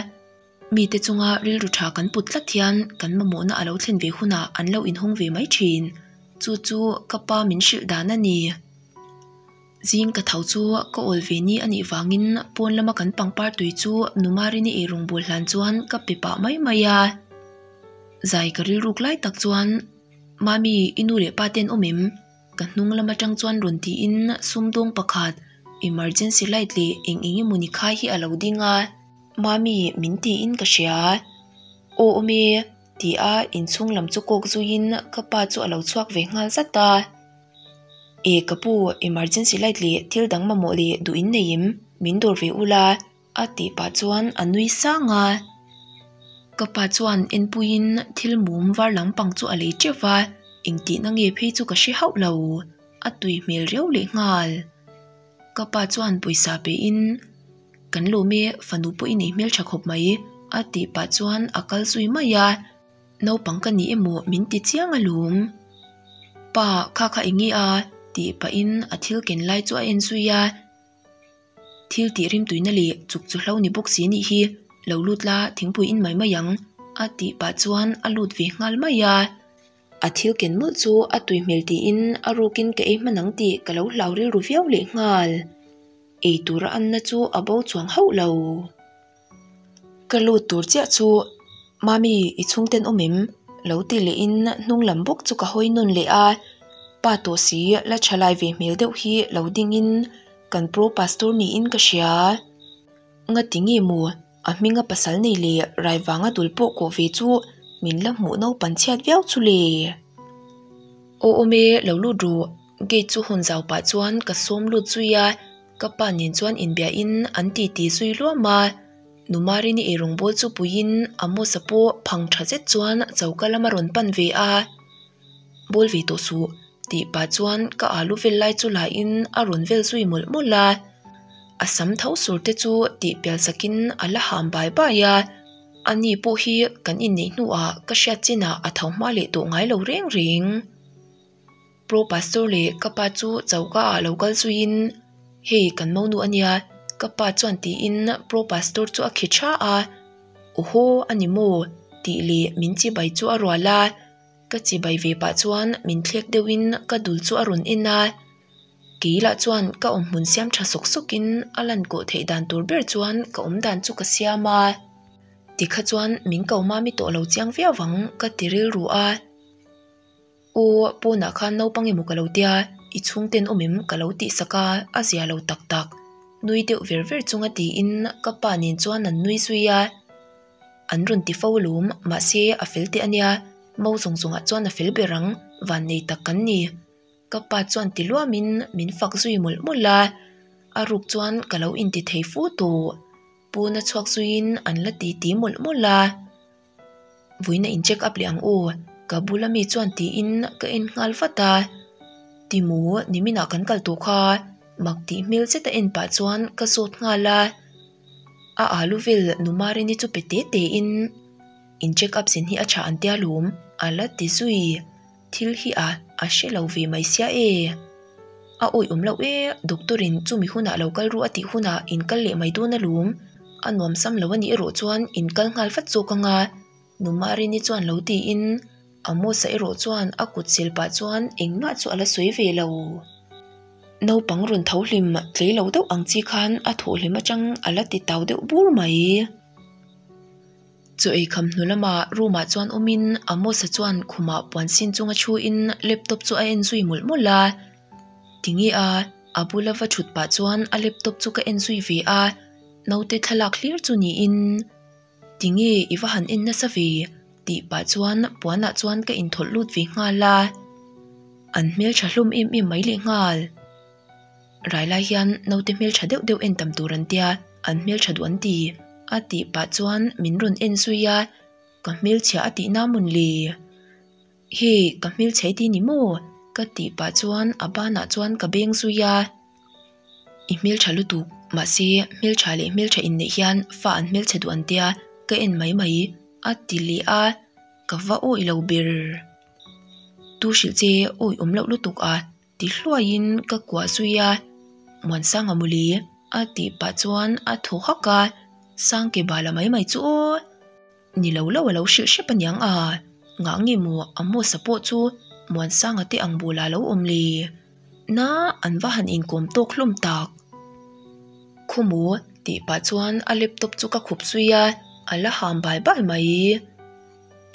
[SPEAKER 1] Mite chunga rilru tha kan put tlat hian kan mamawhna a lo thlen ve hunah an lo inhawng ve mai thin. Chu chu ka pa min hrilh dan a ni. Zing ka tho chu ka awl ve ni a nih vangin pawn lama kan pangpar tui chu Numarini eirawng bawl hlan chuan ka pe pah mai mai a. Zai ka rilruk lai tak chuan. Mami, i nu leh pa ten awm em? Ka hnung lam atang chuan rawn tiin sumdawng pakhat emergency light leh eng eng emaw ni khai hi a lo ding a. Mami, min tiin ka hria. Aw awm e, ti a inchhung lam chu kawk zuiin ka pa chu a lo chhuak ve nghal zat a. E ka pu, emergency light leh thil dang mamawh leh duh in nei em? Min dawr ve ula. A tih pah chuan a nui sang a. Ka pa chuan enpuiin thil mum var lampang chu a lei teuh va, engtihna nge phei chu ka hre hauh lo, a tui hmel riau leh nghal. Ka pa chuan pawisa pehin, Kan lawm e, fanu pawh i nei hmeltha khawp mai, a tih pah chuan a kal zui mai a. Naupang ka ni emaw min ti chiang alawm. Pa, kha kha eng nge a? tih pahin a thil ken lai chu a en zui a. Thil tih rimtuina leh chuk chu hlo ni bawk si nih hi, lo lut la thingpui in mai mai ang, a tih pah chuan a lut ve nghal mai a. A thil ken mawlh chu a tui hmel tiin a rukin ka ei hman ang tih ka lo hlau rilru viau leh nghal. Ei tura anna chu a bo chuang hauh lo. Ka lut tur chiah chu, Mami, i chhungten awm em? Lo ti lehin hnung lam bawk chu ka hawi nawn leh a, pa tawh si la tha lai ve hmel deuh hi lo dingin kan pro pastor niin ka hria. Ngati nge maw a hminga pasal nei leh rai vanga dul pawh kawh ve chu min la hmuh naupan chhiat viau chu le. Aw awm e, lo lut ru, gate chu hawn zau pah chuan ka sawm lut zui a. Ka pa nen chuan inbiahin an titi zui luam a, Nu Marini eirawng bawl chu puiin Amos-a pawh phang tha zet chuan choka lam a rawn pan ve a, Bawl ve tawh suh tih pah chuan ka alu vel lai chu lahin a rawn vel zui mawlh mawlh a, a sam tho sur te chu tih pial sakin a la ham bai bai a, ani pawh hi kan inneih hnuah ka hriat chinah a tho hma leh tawh ngai lo reng reng. Pro Pastor leh ka pa chu choka ah lo kal zuiin, Hei kan monu a nia, ka pa chuan tiin Pro Pastor chu a khi tha a. Awhaw a ni maw? tih leh min chibai chu a rual a. Ka chibai ve pah chuan min thlek deuhin ka dul chu a rawn en a. Kei lah chuan ka awmhmun siam tha sawk sawkin a lan kawh theih dan tur ber chuan ka awm dan chu ka siam a. Tikha chuan min ko mami tawh lo chiang viau ang ka ti rilru a. Aw, pawnah khan naupang emaw ka lo tia, i chhungten awm em ka lo tih sak a, a zia lo tak tak. Nui deuh ver ver chunga tiin ka pa nen chuan an nui zui a. An rawn ti fo alawm, mahse a fel teh ania, mo zawng zawngah chuan a fel ber ang, vannei tak kan ni. Ka pa chuan ti luamin min fak zui mawlh mawlh a, a ruk chuan ka lo inti thei fu tawh. Pawna chhuak zuiin an la ti ti mawlh mawlh a. Vawiin a in check up leh ang aw, ka bula mi chuan tiin ka en nghal vat a. Timu, niminah kan kal tawh kha, mak tih hmel zet a en pah chuan ka zawt nghal a. A alu vel nu Marini chu pe te te in, in check up zin hi a tha an tia lawm, a la ti zui. Thil hi a a hre lo ve mai sia e. A awih awm loh e, doctor in chumi hunah lo kal ru a tih hunah in kal leh mai dawn alawm. A nuam sam lo a nih erawh chuan in kal nghal vat zawk anga Nu Marini chuan lo tiin Amos-a erawh chuan a kut sil pah chuan engmah chu a la sawi ve lo. Naupang rawn tho hlim tlei lo deuh ang chi khan a thawh hlim atang a la ti tau deuh bur mai. Chaw ei kham hnu lamah room ah chuan awmin Amos-a chuan khumah puan sin chunga thuin laptop chu a en zui mawlh mawlh a. Tinge a, a bula va thut pah chuan a laptop chu ka en zui ve a, naute thlalak hlir chu niin Tinge i va han en nasa ve? tih pah chuan puanah chuan ka inthawlh lut ve nghal a. An hmeltha hlawm em em mai leh nghal. Rai lai hian naute hmeltha deuh deuh en tam tur an tia, an hmeltha duh an ti, a tih pah chuan min rawn en zui a, ka hmelchhia a tih na mawn le? Hei, ka hmelchhe i ti ni maw? ka tih pah chuan a banah chuan ka beng zui a. I hmeltha lutuk, mahse hmeltha leh hmeltha inneih hian fa an hmelchhe duh an tia, ka en mai mai, a ti leh a, ka va awih lo ber. Tu hrilh che awih awm loh lutuk a. Ti hluaiin ka kuah zui a, Muansanga mawle a tih pah chuan a thaw hak a, Sangke bala mai mai chu aw. Ni lo lo a lo hrilh hrep aniang a, ngah nge maw Amos-a pawh chu Muansanga te ang bulah a lo awm le? Na an va han inkawm tawk hlawm tak. Khawmaw tih pah chuan a laptop chu ka khup zui a, a la ham bai bai mai.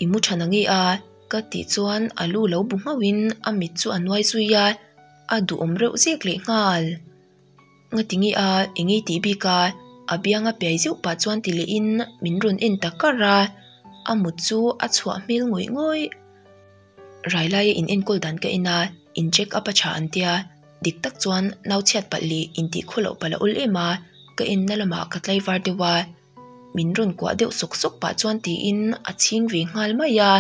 [SPEAKER 1] I mu tha nange a? Ka tih chuan a lu lo bu nghauhin a mit chu a nuai zui a, a duhawm reuh zek leh nghal. Ngatinge a, eng ei tih bik a, a bianga piai zeuh pah chuan ti lehin min rawn en ta kar a, a mut chu a chhuah hmel ngawih ngawih. Rai laia in enkawl dan ka en a, in check up a tha an tia, dik tak chuan nau chhiat palh leh intih khaw loh palh a awl em a, ka enna lamah ka tlaivar deuh a. Min rawn kuah deuh sawk sawk pah chuan tiin a chhing ve nghal mai a.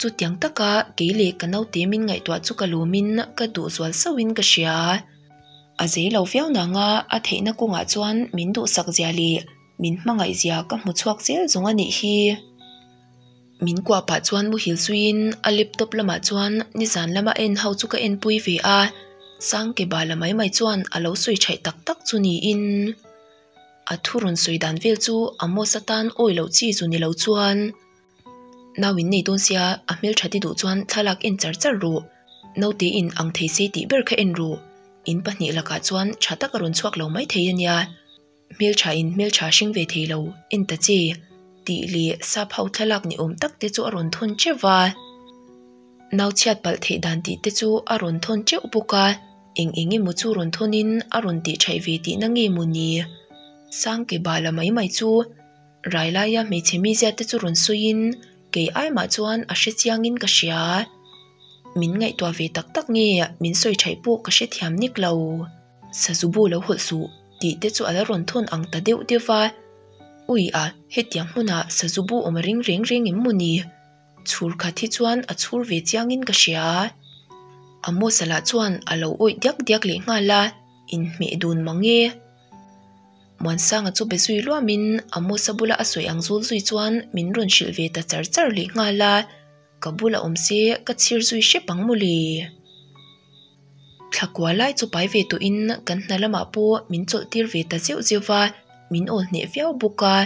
[SPEAKER 1] Chutiang taka kei leh ka naute min ngaihtuah chu ka lawmin ka duh zual sauhin ka hria. A zei lo viau nanga a theihna kawngah chuan min duhsak zia leh min hmangaih zia ka hmu chhuak zel zawng a nih hi. Min kuah pah chuan muhil zuiin a laptop lamah chuan nizan lama en ho chu ka enpui ve a, Sangke bala mai mai chuan a lo sawi thaih tak tak chu niin. A thu rawn sawi dan vel chu Amos atan awi loh chi chu ni lo chuan nau in nei dawn sia a hmeltha ti duh chuan thlalak en char char rawh, naute in ang thei se tih ber kha en rawh, in pahnih lakah chuan tha tak a rawn chhuak lo mai thei ania, hmeltha in hmeltha hring ve thei lo en ta che tih leh sap ho thlalak ni awm tak te chu a rawn thawn teuh va. Nau chhiat palh theih dan tih te chu a rawn thawn teuh bawk a, eng eng emaw chu rawn thawnin a rawn tih thaih ve tihna nge maw ni? Sangke bala mai mai chu rai laia hmeichhe mizia te chu rawn sawiin kei ai mah chuan a hre chiangin ka hria. Min ngaihtuah ve tak tak nge min sawi thaih pawh ka hrethiam nek lo. Sazu bu lo hawlh suh tih te chu a la rawn thawn ang ta deuh deuh va, Ui a, hetiang hmunah sazu bu awm a ring reng reng em maw ni? Chhur khat hi chuan a chhur ve chiangin ka hria. Amos-a lah chuan a lo awih diak diak leh nghal a, inhmeh dun mang e. Muansanga chu be zui luamin Amos-a bula a sawi ang zul zui chuan min rawn hrilh ve ta char char leh nghal a, ka bula awm se ka chhir zui hrep ang mawle. Thla kua lai chu pai ve tawhin kan hna lamah pawh min chawlh tir ve ta zeuh zeuh va, min awl hneh viau bawk a,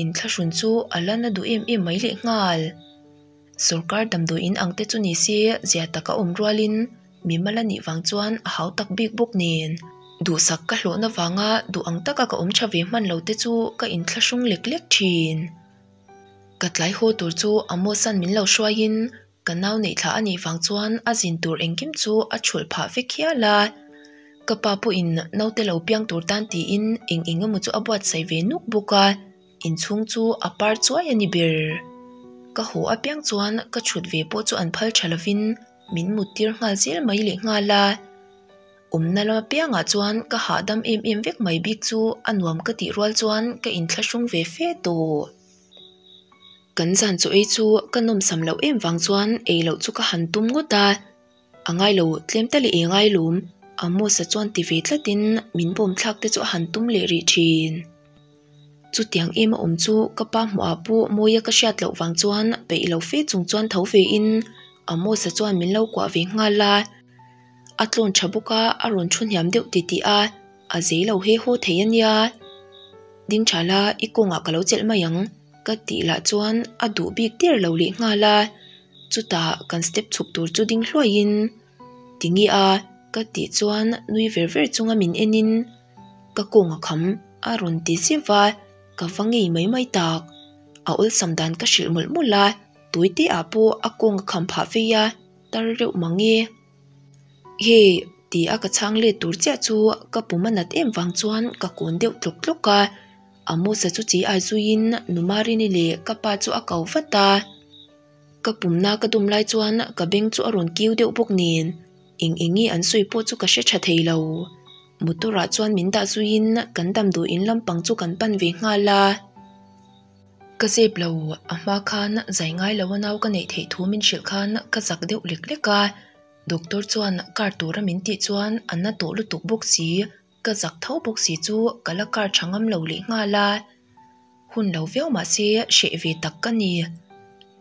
[SPEAKER 1] inthlahrun chu a la na duh em em mai lehnghal. Sorkar damdawi in ang te chu ni se zia taka awm rualin mimal a nih vang chuan a hau tak bik bawk nen. Duhsak ka hlawhna vanga duh ang taka ka awm tha ve hman lo te chu ka inthlahrung lek lek thin. Ka tlai haw tur chu Amos-a'n min lo hruaiin ka nau neih thla a nih vang chuan a zin tur engkim chu a chhulh phah vek hial a. Ka pa pawhin naute lo piang tur tan tiin eng eng emaw chu a buatsaih ve nuk bawk a. Inchhung chu a par chuai a ni ber. Ka haw apiang chuan ka chhut ve pawh chu an phal tha lovin min mut tir nghal zel mai leh nghal a. Awmna lam apiangah chuan ka hahdam em em vek mai bik chu a nuam ka tih rual chuan ka inthlahrung ve fe tawh. Kan zan chaw ei chu ka nawmsam loh em vang chuan ei loh chu ka han tum ngawt a. A ngai lo, tlem tal i ei ngai lum, Amos-a chuan ti ve tlatin min bawm thlak te chu a han tum leh rih thin. Chutiang em a awm chu ka pa hmuhah pawh mawia ka hriat loh vang chuan peih lo fe chung chuan tho vein Amos-a chuan min lo kuah ve nghal a. A tlawn tha bawk a, a rawn thu hniam deuh titih a, a zei lo he haw thei a nia. Ding tha la, i kawngah ka lo chelh mai ang, ka tih lah chuan a duh bik der lo leh nghal a. Chutah kan step chhuk tur chu ding hluaiin, Tinge a? ka tih chuan nui ver ver chunga min enin, Ka kawng a kham, a rawn ti zeuh va, ka va ngei mai mai tak. A awlsam dan ka hrilh mawlh mawlh a, tawite ah pawh a kawng a kham phah vei a, tar reuh mang e. Hei, ti a ka chhang let tur chiah chu ka pum a nat em vang chuan ka kawn deuh tlawk tlawk a, Amosa chu chi ai zuiin Nu Marini leh ka pa chu a ko vat a. Ka pumna ka dum lai chuan ka beng chu a rawn kiu deuh bawk nen eng eng nge an sawi pawh chu ka hre tha thei lo. Motor ah chuan min dah zuiin kan damdawi in lampang chu kan pan ve nghal a. Ka zep lo, a hma khan zai ngai lo a nau ka neih theih thu min hrilh khan ka zak deuh lek lek a. Doctor chuan kar tura min tih chuan a na tawh lutuk bawk si. Ka zak tho bawk si chu ka la kar tha ngam lo leh nghal a, hun lo viau mah se hreh ve tak ka ni.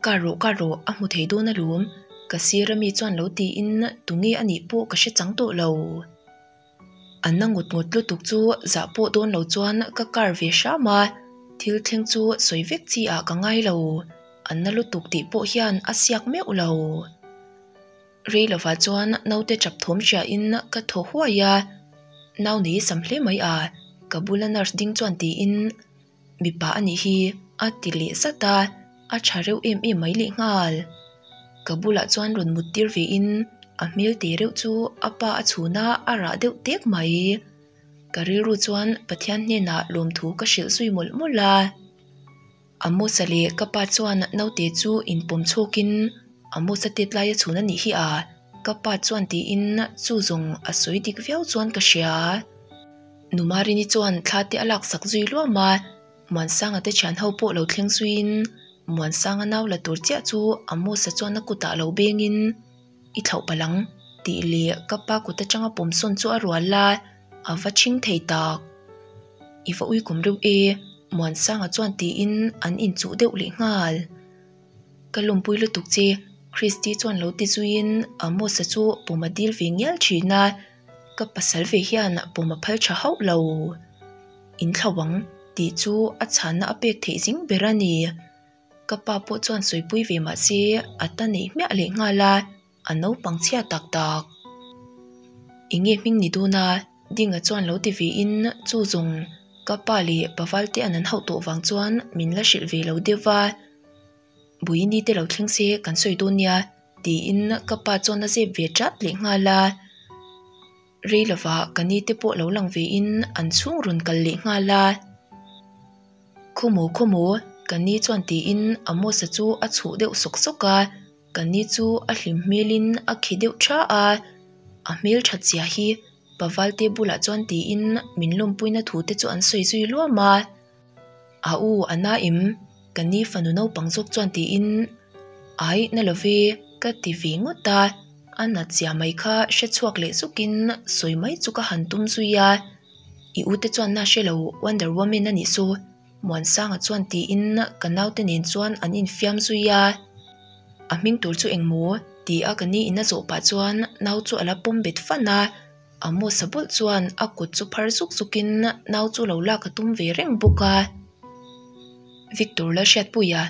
[SPEAKER 1] Kar rawh kar rawh a hmu thei dawn alawm, ka sir ami chuan lo tiin tunge a nih pawh ka hre chang tawh lo. A na ngawt ngawt lutuk chu zah pawh dawn lo chuan ka kar ve hram a, thil thleng chu sawi vek chi ah ka ngai lo, a na lutuk tih pawh hian a siak meuh lo. Rei lovah chuan naute tap thawm hriain ka thaw huai a, nau nei sam hle mai a, ka bula nurse ding chuan tiin mipa a nih hi a ti leh zat a, a tha reuh em em mai leh nghal. Ka bulah chuan rawn mut tir vein a hmel te reuh chu a pa a chhun a, a rah deuh tek mai. Ka rilru chuan Pathian hnenah lawmthu ka hrilh zui mawlh mawlh a. Amosa leh ka pa chuan naute chu inpawm chhawkin Amosa tet laia chhun a nih hi a, ka pa chuan tiin chu zawng a sawi dik viau chuan ka hria. Nu Marini chuan thla te a laksak zui luam a, Muansanga te thian ho pawh lo thleng zuiin Muansanga nau la tur chiah chu Amosa chuan a kutah lo bengin I thlauh palh ang tih leh ka pa kut atanga pawm sawn chu a rual a, a va chhing thei tak. I va uikawm reuh e, Muansanga chuan tiin an inchuh deuh leh nghal. Ka lawmpui lutuk che, Christy chuan lo ti zuiin Amos-a chu pawm a dil ve ngial thin a, ka pasal ve hian pawm a phal tha hauh lo. In thlau ang tih chu a chhanna a pek theih zing ber a ni. Ka pa pawh chuan sawipui ve mah se a ta neih hmiah leh nghal a, a naupang chhia tak tak. Enge hming ni dawn a? Dinga chuan lo ti ve in chu zawng ka pa leh Paval te an an hauh tawh vang chuan min la hrilh ve lo deuh va. Buini te lo thleng se kan sawi dawn nia tiin ka pa chuan a zep ve chat leh nghal a. Rei lovah ka ni te pawh lo lang ve in an chhung rawn kal leh nghal a. Khawmaw khawmaw ka ni chuan tiin Amos-a chu a chhuh deuh sawk sawk a, ka ni chu a hlim hmelin a khi deuh tha a, a hmel that zia hi Pavalte bulah chuan tiin min lawmpuina thu te chu an sawi zui luam a. A u a na em? Ka ni fanu naupang zawk chuan tiin Ai na lo ve ka ti ve ngawt a, a nat zia mai kha hre chhuak leh zukin sawi mai chu ka han tum zui a. I ute chuan na hre lo Wonder Woman a nih chu Muansanga chuan tiin ka naute nen chuan an infiam zui a. A hming tur chu eng maw? Ti a ka ni in a zawh pah chuan nau chu a la pawm bet fan a, Amos-a bawlh chuan a kut chu phar zuk zukin nau chu lo lak a tum ve reng bawk a. Victor la hriatpuia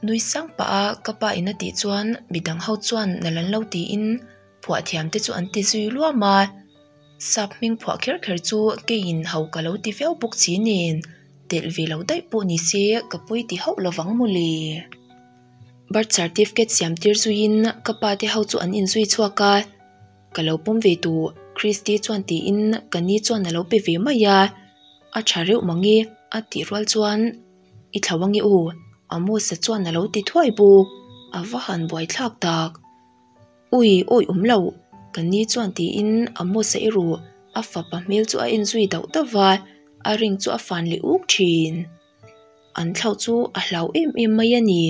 [SPEAKER 1] nui sang pah a ka pa in a tih chuan midang ho chuan nal an lo tiin phuah thiam te chu an ti zui luam a. Sap hming phuah kher kher chu keiin ho ka lo ti viau bawk si nen telh ve lo daih pawh ni se ka pawi ti hauh lovang mawle. Birth certificate siam tir zuiin ka pa te ho chu an inzui chhuak a, ka lo pawm ve duh Christy chuan tiin ka ni chuan a lo pe ve mai a, a tha reuh mange a tih rual chuan i thlo ange u Amos-a chuan a lo ti thuai bawk, a va han buaithlak tak. Ui awi awm lo ka ni chuan tiin Amos-a erawh a fapa hmel chu a en zui dauh dauh va, a ring chu a fan leh uk thin. An thlauh chu a hlau em em mai a ni.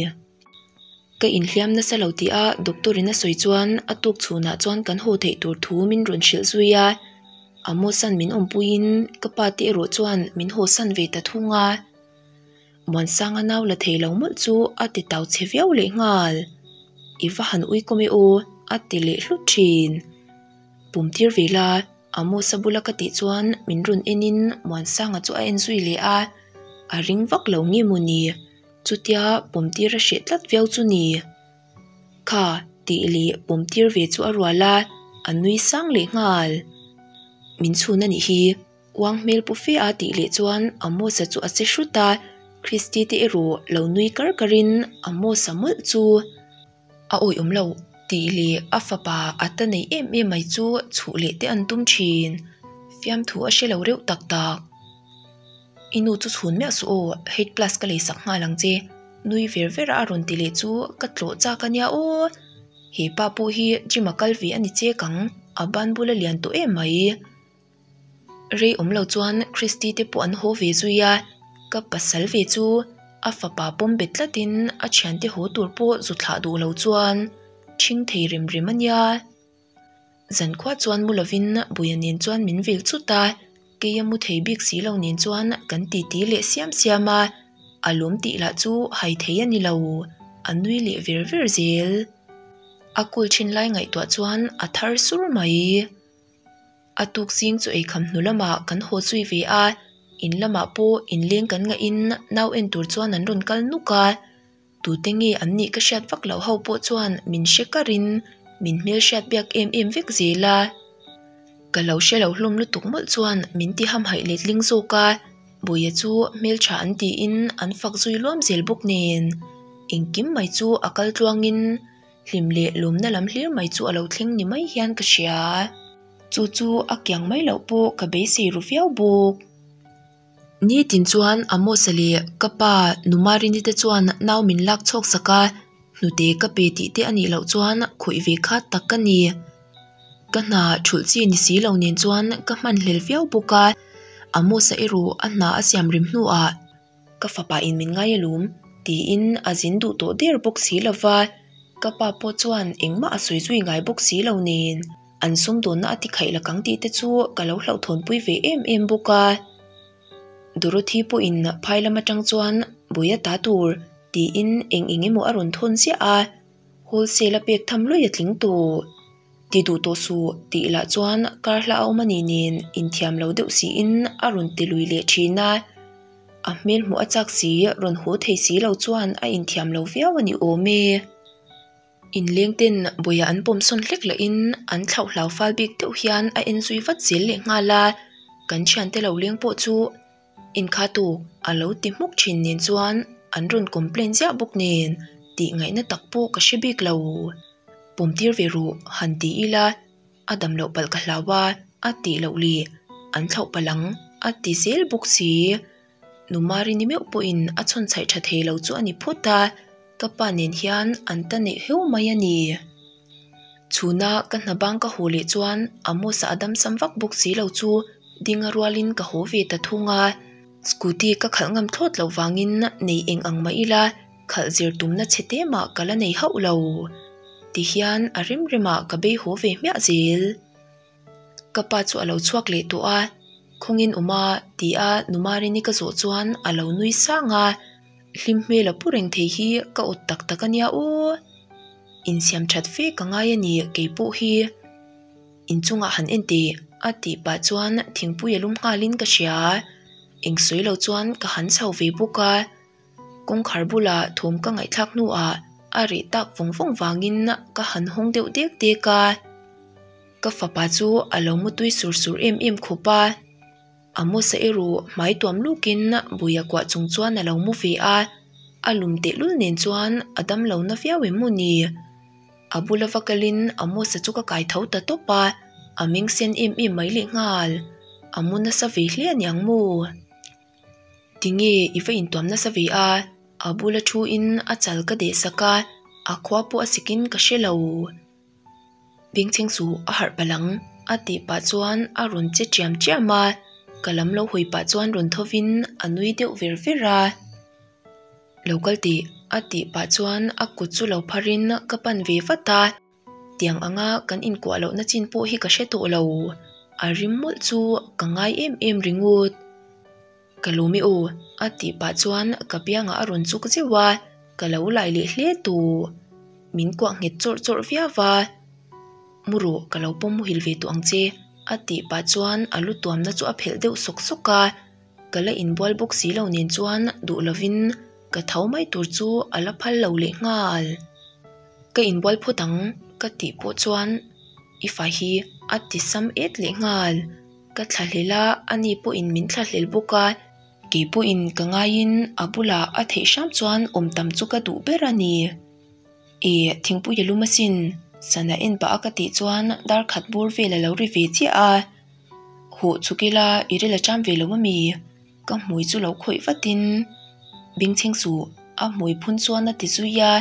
[SPEAKER 1] Ka inhliam nasa lo tih a doctor in a sawi chuan a tuk chhunah chuan kan haw theih tur thu min rawn hrilh zui a. Amos-a'n min awmpuiin ka pa te erawh chuan min hawsan ve ta thung a. Muansanga nau la thei lo mawlh chu a ti tau chhe viau leh nghal. I va han ui kawm e aw a ti leh hlut thin. Pum tir ve la Amos-a bula ka tih chuan min rawn enin Muansanga chu a en zui leh a, a ring vak lo nge maw ni? Chutia pawm tir a hreh tlat viau chu ni. Kha tih leh pawm tir ve chu a rual a, a nui sang leh nghal. Min chhun a nih hi, uang hmel pu fe a tih leh chuan Amos-a chu a che hrut a, Christy te erawh lo nui kar karin Amos-a mawlh chu. A awih awm lo tih leh a fapa a ta nei em em mai chu chhuh leh te an tum thin. Fiamthu a hre lo reuh tak tak. I nu chu chhun miah suh aw, Height plus ka lei sak nghal ang che. Nui ver ver a a rawn ti leh chu ka tlawh chak a nia aw. He pa pawh hi gym a kal ve a ni chek ang, a ban bula lian tawh em mai. Rei awm lo chuan Christy te pawh an haw ve zui a, ka pasal ve chu a fapa pawm bet tlatin a thiante haw tur pawh zu thlah duh lo chuan ṭhing thei rem rem a nia. Zankhua chuan mu lovin Buia nen chuan min vil chut a, keia mu thei bik si lo nen chuan kan titi leh siam siam a, a lawm tih lah chu hai thei a ni lo, a nui leh ver ver zel. A kul ṭhin lai ngaihtuah chuan a thar sur mai. A tuk zing chu eikham hnu lamah kan haw zui ve a, in lamah pawh inleng kan ngahin nau en tur chuan an rawn kal nuk a, tute nge an nih ka hriat vak loh ho pawh chuan min hre karin min hmelhriat biak em em vek zel a. Ka lo hre lo hlawm lutuk mawlh chuan min ti hamhaih letling zawk a, Buia chu hmeltha an tiin an fak zui luam zel bawk nen engkim mai chu a kal tluangin Hlim leh lawmna lam hlir mai chu a lo thleng ni mai hian ka hria. Chu chu a kiang mai loh pawh ka beisei ru viau bawk. Nitin chuan Amos-a leh ka pa Numarini te chuan nau min lak chhawk sak a, hnute ka pe tih te a nih loh chuan khawih ve kha tak ka ni. Ka hna thulh chi ni si lo nen chuan ka hmanhlel viau bawk a, Amos-a erawh a hna a siam rem hnuah, Ka fapa in min ngai alawm tiin a zin duh tawh der bawk si lo va, ka pa pawh chuan engmah a sawi zui ngai bawk si lo nen an sumdawnna a ti khaih la kang tih te chu ka lo hlauhthawnpui ve em em bawk a. Dorothy pawhin phai lam atang chuan Bawi a ta tur tiin eng eng emaw a rawn thawn ziah a, wholesale a pek tham luai a tling tawh. Ti duh tawh suh tih lah chuan kar hla a awm a nih nen inthiam lo deuh siin a rawn ti lui leh thin a. A hmel hmuh a chak si rawn haw thei si lo chuan a inthiam lo viau a ni awm e. Inleng ten bawia an pawm sawn hlek lahin an thlauh hlau fal bik deuh hian a en zui vat zel leh nghal a, kan thiante lo leng pawh chu Inkha tu a lo ti hmuk thin nen chuan an rawn complain ziah bawk nen tih ngaihna tak pawh ka hre bik lo. Pawm tir ve ruh han ti ila a dam loh palh ka hlau a, a tih loh leh an thlauh palh ang a ti zel bawk si. Nu Marini meuh pawhin a chhawn chhaih tha thei lo chu a ni phawt a, ka pa nen hian an ta neih heu mai a ni. Chhuna ka hna bang ka haw leh chuan Amos-a a damsam vak bawk si lo chu dinga rualin ka haw ve ta thung a. Scooty ka khalh ngam thlawt loh vangin nei eng ang mah ila khalh zir tumna chhe te mah ka la nei hauh lo. Tihian a rem remah ka bei haw ve hmiah zel. Ka pa chu a lo chhuak leh tawh a, Khawngin awm a ti a Numarini ka zawh chuan a lo nui sang a, hlim hmel a pu reng thei hi ka awt tak tak a nia aw. Insiam that fe ka ngai a ni keipawh hi. Inchungah han en teh a tih pah chuan thingpui a lum nghalin ka hria. Eng sawi lo chuan ka han chho ve bawk a. Kawngkhar bulah thawm ka ngaihthlak hnuah a reh tak vawng vawng vangin ka han hawng deuh dek dek a. Ka fapa chu a lo mutui sur sur em em khawp a. Amosa erawh hmai tuam lukin buia kuah chung chuan a lo mu ve a, a lum tehlul nen chuan a dam lo na viau em maw ni? A bula va kalin Amosa chu ka kai tho ta tawp a, a meng sen em em mai lehnghal. A mu nasa ve hle aniang maw? Tinge i va intuam nasa ve a? A bula thu in a chal ka deh sak a, a khua pawh a sikin ka hre lo. Bengchheng chu a harh palh ang a tih pah chuan a rawn che chiam chiam a, ka lam lo hawi pah chuan rawn thovin a nui deuh ver ver a. Lo kal teh a tih pah chuan a kut chu lo pharin ka pan ve vat a, tiang anga kan inkuah lohna chin pawh hi ka hre tawh lo, a rim mawlh chu ka ngai em em ringawt. Ka lawm i aw, a tih pah chuan ka biangah a rawn chuk zeuh a, ka lo lai leh hle tawh. Min kuah nghet chawrh chawrh viau va, Mu rawh, ka lo pawm muhil ve tawh ang che, a tih pah chuan a lu tuamna chu a phelh deuh sawk sawk a. Ka la inbual bawk si lo nen chuan duh lovin ka tho mai tur chu a la phal lo leh nghal. Ka inbual phawt ang, ka tih pawh chuan i fa hi a ti sam et leh nghal. Ka thlahlel a, ani pawhin min thlahlel bawk a. Kei pawhin ka ngaiin a bulah a theih hram chuan awm tam chu ka duh ber a ni. E, thingpui a lum asin, sana en pah a ka tih chuan dar khat bur vel a lo ri ve chiah a. Huh chhuk ila i ril a ṭam ve lo ami? Ka hmui chu lo khawih vatin bengchheng suh a hmui phun chuan a ti zui a.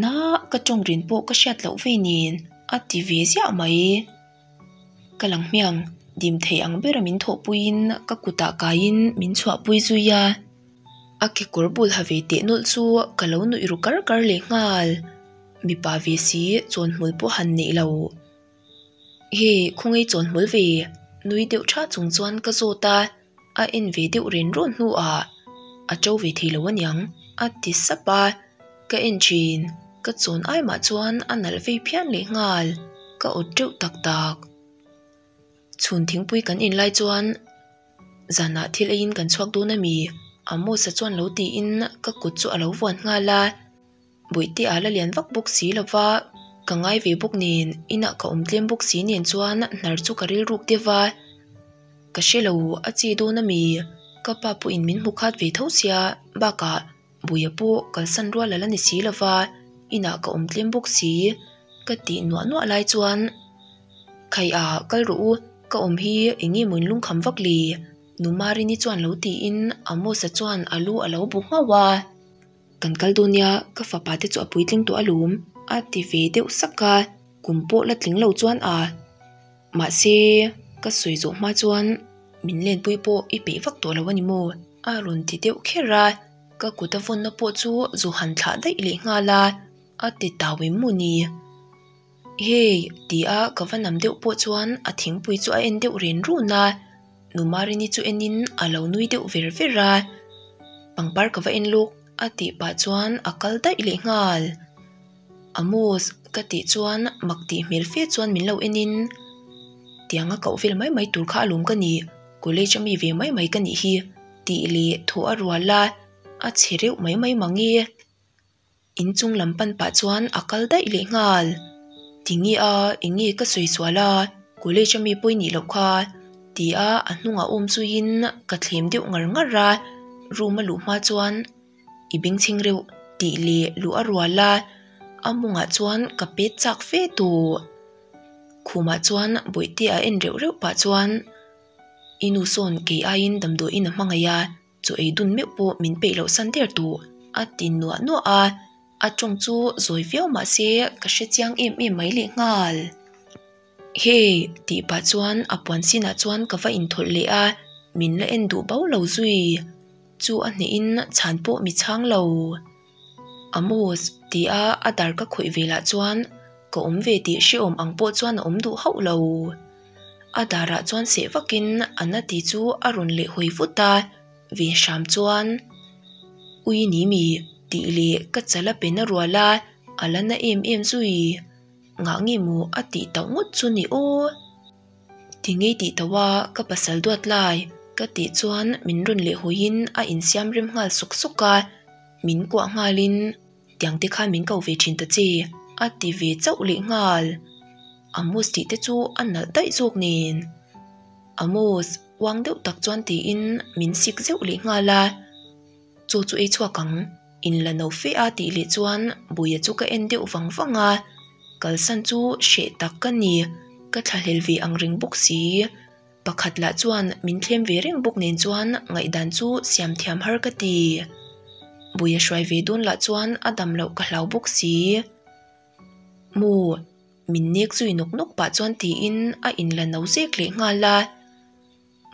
[SPEAKER 1] Na, ka ṭawng rin pawh ka hriat loh vei nen a ti ve ziah mai. Ka lang hmiang, dim thei ang bera min thawhpuiin ka kutah kaiin min chhuahpui zui a. A kekawr bul ha ve teh nawlh chu ka lo nuih ru kar kar leh nghal. Mipa ve si chawnhmul pawh han neih lo. Hei, khawngaih chawnhmul ve? Nui deuh tha chung chuan ka zawt a. A en ve deuh ren rawn hnuah a to ve thei lo aniang a ti sap a, ka en thin, ka chawn ai mah chuan a nalh vei phian leh nghal, ka awt teuh tak tak. Chhun thingpui kan in lai chuan zanah thil eiin kan chhuak dawn ami? Amos-a chuan lo tiin ka kut chu a lo vuan nghal a. Bawihte a la lian vak bawk si lova, ka ngai ve bawk nen, inah ka awm tlem bawk si nen chuan hnar chu ka rilruk deuh a. Ka hre lo, a chi dawn ami? Ka pa pawhin min hmu khat ve tho sia, bakah Buia pawh kalsan rual a la ni si lova, inah ka awm tlem bawk si, ka tih nuah nuah lai chuan, Khai a, kal rawh u, ka awm hi eng nge maw in lungkham vak le? Nu Marini chuan lo tiin Amos-a chuan a lu a lo bu nghauh a. Kan kal dawn nia, ka fapa te chu a puitling tawh alawm, a ti ve deuh sak a, kum pawh la tling lo chuan a. Mahse, ka sawi zawh hma chuan min lenpui pawh i peih vak tawh lo a ni maw? A rawn ti deuh kher a, ka kut a vawnna pawh chu zu han thlah daih leh nghal a, a ti tau em maw ni? Hei, ti a ka va nam deuh pawh chuan a thingpui chu a en deuh ren run a, Nu Marini chu enin a lo nui deuh ver ver a, pangpar ka va en lawk a tih pah chuan a kal daih leh nghal. Amos ka tih chuan mak tih hmel fe chuan min lo enin tianga koh vel mai mai tur kha alawm ka nih, college ami ve mai mai ka nih hi tih leh thaw a rual a, a chhe reuh mai mai mang e. Inchung lam pan pah chuan a kal daih leh nghal. Tinge a, eng nge ka sawi sual a, college ami pawi nih loh kha ti a a hnungah awm zuiin ka thlem deuh ngar ngar a, room a luh hma chuan i bengchheng reuh tih leh luh a rual a, a mawngah chuan ka pet chak fe tawh. Khumah chuan bawihte a en reuh reuh pah chuan i nu sawn kei aiin damdawiin a hmangaih a. Chu ei dun meuh pawh min peih loh san der duh, a ti nuah nuah a, a tawng chu zawi viau mah se ka hre chiang em em mai leh nghal. Hey, tih pah chuan a puan sinah chuan ka va inthawlh leh a, min la en duh bau lo zui. Chu a hnehin chhan pawh mi chhang lo. Amos, ti a a dar ka khawih ve lah chuan ka awm ve tih hrehawm ang pawh chuan a awm duh hauh lo. A darah chuan seh vakin a na ti chu a rawn leh hawi vut a, ve hram chuan, Ui ni mi, tih leh ka chal a pen a rual a, A la na em em zui. Ngah nge maw a tih tauh ngawt chu ni aw. Ti ngei tih tauh a ka pasal duat lai ka tih chuan min rawn leh hawiin a insiam rem nghal sawk sawk a, min kuah nghalin tiang te khan min ko ve thin ta che a ti ve chauh leh nghal. Amos tih te chu a nalh daih zawk nen. Amos, uang deuh tak chuan tiin min sik zeuh leh nghal a. Chaw chu ei chhuak ang, in la no fe a tih leh chuan Buia chu ka en deuh vang vang a, kalsan chu hreh tak ka ni, ka thlahlel ve ang reng bawk si. Pakhat lah chuan min thlem ve reng bawk nen chuan ngaihdan chu siam thiam har ka ti. Buia hruai ve dawn lah chuan a dam loh ka hlau bawk si. Maw, min nek zui nawk nawk pah chuan tiin a in la no zek leh nghal a.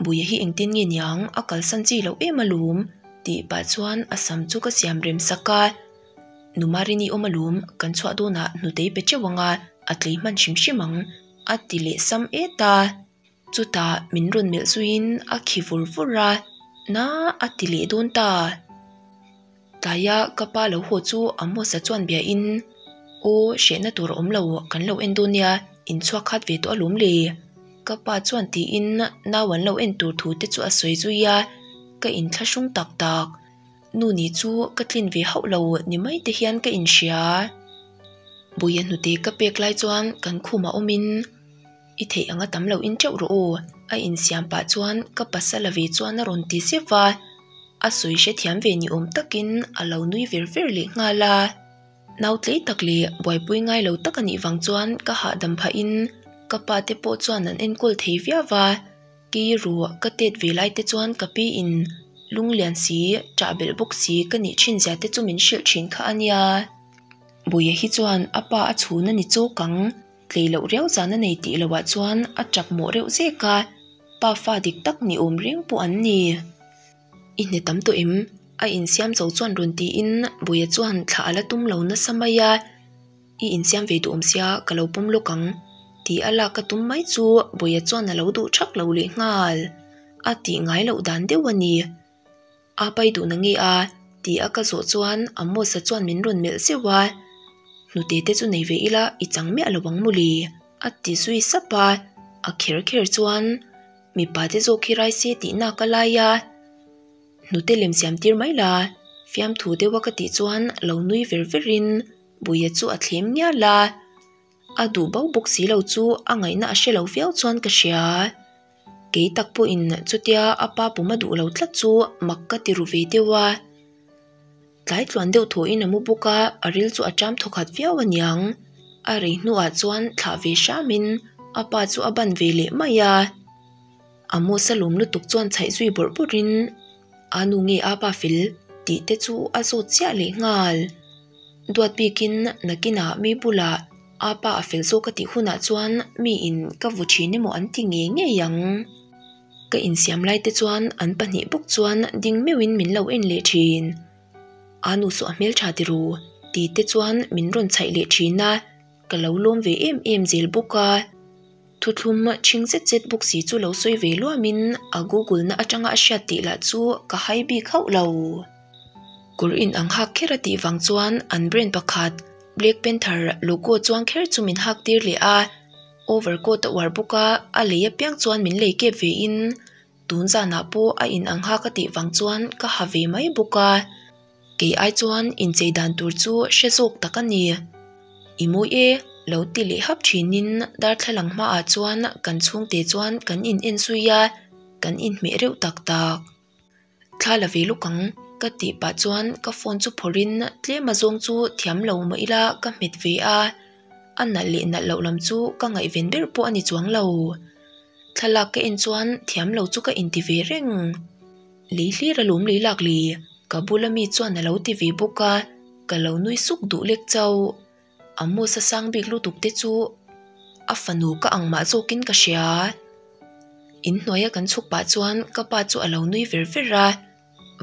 [SPEAKER 1] Buia hi engtin nge niang a kalsan chi loh em alawm tih pah chuan a sam chu ka siam rem sak a. Nu Marini awm alawm kan chhuah dawnah hnutei pe teuh anga a tlei hman hrim hrim ang a ti leh sam et a. Chutah min rawn melh zuiin a khi vur vur a, na a ti leh dawn ta. Tlaia ka pa lo haw chu Amos-a chuan biain, Aw, hrehna tur a awm lo, kan lo en dawn nia, in chhuak khat ve tawh alawm le. Ka pa chuan tiin nau an lo en tur thu te chu a sawi zui a, ka inthlahrung tak tak. Nu ni chu ka tlin ve hauh lo ni mai te hian ka inhria. Buia hnute ka pek lai chuan kan khumah awmin, I theih anga tam lo in teuh rawh aw, a insiam pah chuan ka pasal a ve chuan a rawn ti zeuh va. A sawi hrethiam ve ni awm takin a lo nui ver ver leh nghal a. Nau tlei tak leh buaipui ngai lo tak a nih vang chuan ka hahdam phahin ka pa te pawh chuan an enkawl thei viau va. Kei ruah ka tet ve lai te chuan ka pi in lunglian si, ṭah belh bawk si ka nih ṭhin zia te chu min hrilh ṭhin kha a nia. Buia hi chuan a pa a chhun a ni chawk ang. Tlei loh riau zan a nei tih loh ah chuan a tap mawh reuh zek a, pa fa dik tak ni awm reng pawh an ni. I hne tam tawh em? A insiam zo chuan rawn tiin Buia chuan thla a la tum lo nasa mai a, I insiam ve duh awm sia ka lo pawm lawk ang tih a lak ka tum mai chu Buia chuan a lo duh thak lo leh nghal. A tih ngai loh dan deuh a ni. A pai duh na nge a? Ti a ka zawh chuan Amos-a chuan min rawn melh zeuh a, Hnute te chu nei ve ila i chang miah lo ang mawle a ti zui sap a, a kher kher chuan mipa te zawk hi rai se tih nak a lai a, Hnute lem siam tir mai la fiamthu deuh a ka tih chuan lo nui ver ver in Buia chu a thlem ngial a. A duh bo bawk si lo chu a ngaihna a hre lo viau chuan ka hria. Kei tak pawhin chutia a pa pum a duh lo tlat chu mak ka ti ru ve deuh a. Tlai tluan deuh thawhin a mu bawk a, a ril chu a ṭam thawkhat viau a niang. A rei hnuah chuan thlah ve hramin a pa chu a ban ve leh mai a. Amos a lawm lutuk chuan chhaih zui bawrh bawrhin a nu nge a pa fel tih te chu a zawt chiah leh nghal. Duat bikin nakinah mi bulah a pa a fel zawk a tih hunah chuan miin ka vu thin emaw an ti ngei ngei ang. Ka insiam lai te chuan an pahnih bawk chuan ding meuhin min lo en leh thin. A nu saw a hmeltha ti ru tih te chuan min rawn chhaih leh thin a, ka lo lawm ve em em zel bawk a. Thuthlum chhing zet zet bawk si chu lo sawi ve luamin a google na atanga a hriat tih lah chu ka hai bik hauh lo. Kawr in ang hak kher a tih vang chuan an brand pakhat Black Panther logo chuang kher chu min hak tir leh a, overcoat a uar bawk a, a lei apiang chuan min lei kep ve in tun zanah pawh a in ang hak a tih vang chuan ka ha ve mai bawk a. Kei ai chuan inchei dan tur chu hre zawk tak a ni. I mawi e, lo ti leh hap thinin darthlalang hmaah chuan kan chhungte chuan kan in en zui a, kan inhmeh reuh tak tak. Thla la ve lawk ang, ka tih pah chuan ka phone chu phawrhin tlem a zawng chu thiam lo mah ila ka hmet ve a, a nalh leh nalh loh lam chu ka ngaihven ber pawh a ni chuang lo. Thlalak ka en chuan thiam lo chu ka inti ve reng. Lei hlir a lawm lei lak le, ka bula mi chuan a lo ti ve bawk a, ka lo nui suk duh lek chauh. Amos a sang bik lutuk te chu a fanu ka ang mah zawkin ka hria. In hnuaia kan chhuk pah chuan ka pa chu a lo nui ver ver a,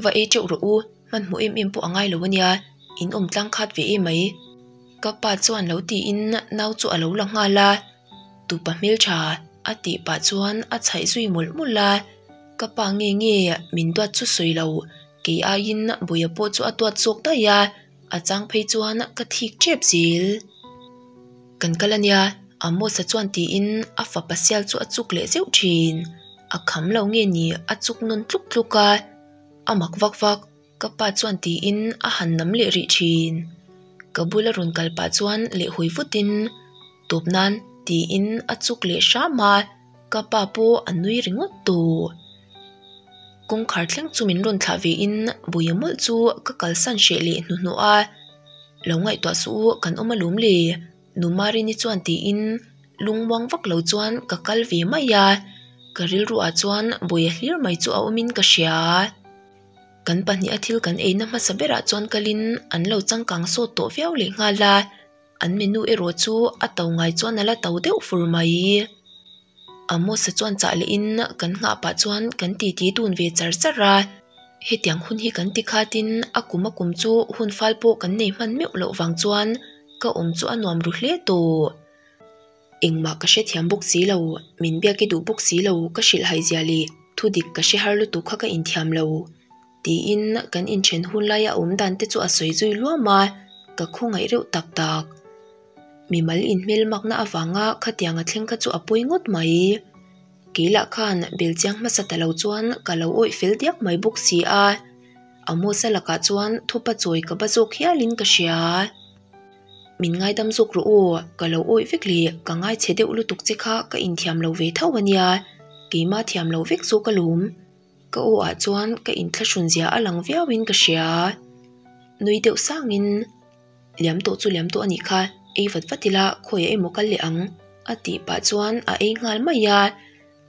[SPEAKER 1] Va ei teuh rawh u, hmanhmawh em em pawh a ngai lo ania, in awm tlang khat ve em mai. Ka pa chuan lo tiin nau chu a lo la nghal a, Tupa hmeltha a tih pah chuan a chhaih zui mawlh mawlh a, ka pa nge nge min duat chu sawi lo, kei aiin Buia pawh chu a duat zawk daih a. A chang phei chuan ka thik tep zel. Kan kal ania, Amos-a chuan tiin a fapa sial chu a chuk leh zeuh thin. A kham lo nge ni a chuk nawn tluk tluk a, a mak vak vak. Ka pa chuan tiin a han nam leh rih thin. Ka bula rawn kal pah chuan lehhawi vutin tawp nan tiin a chuk leh hram a, ka pa pawh a nui ringawt tawh. Kawngkhar thleng chu min rawn thlah vein Bawia mawlh chu ka kalsan hreh leh hnuhnawh a, Lo ngaihtuah suh u kan awm alawm le. Nu Marini chuan tiin lungmuang vak lo chuan ka kal ve mai a, ka rilruah chuan Bawia hlir mai chu a awmin ka hria. Kan pahniha thil kan eina hmasa berah chuan kalin an lo changkang sawt tawh viau leh nghal a, an menu erawh chu a to ngai chuan a la to deuh fur mai. Amos-a chuan chah lehin kan nghah pah chuan kan titi dun ve char char a, hetiang hun hi kan ti khatin a kum a kum chu hun fal pawh kan nei hman meuh loh vang chuan ka awm chu a nuam ru hle tawh. Engmah ka hrethiam bawk si lo, min biak i duh bawk si lo, ka hrilh hai zia leh thu dik ka hre har lutuk kha ka inthiam lo. Tiin kan inthen hun laia awm dan te chu a sawi zui luam a, ka khawngaih reuh tak tak. Mimal inhmel makna avanga khatiang a thleng kha chu a pawi ngawt mai. Kei lah khan bel chiang hmasa ta lo chuan ka lo awih fel diak mai bawk si a, Amos-a lakah chuan thupa chawi ka ba zawk hialin ka hria. Min ngaidam zawk rawh aw, ka lo awih vek leh ka ngaichhe deuh lutuk che kha ka inthiam lo ve tho a nia, keima thiam lo vek zawk alawm. Ka aw ah chuan ka inthlahrun zia a lang viauin ka hria. Nui deuh sangin, Liam tawh chu liam tawh a nih kha, ei vat vat ila khawiah emaw kal leh ang a tih pah chuan a ei nghal mai a,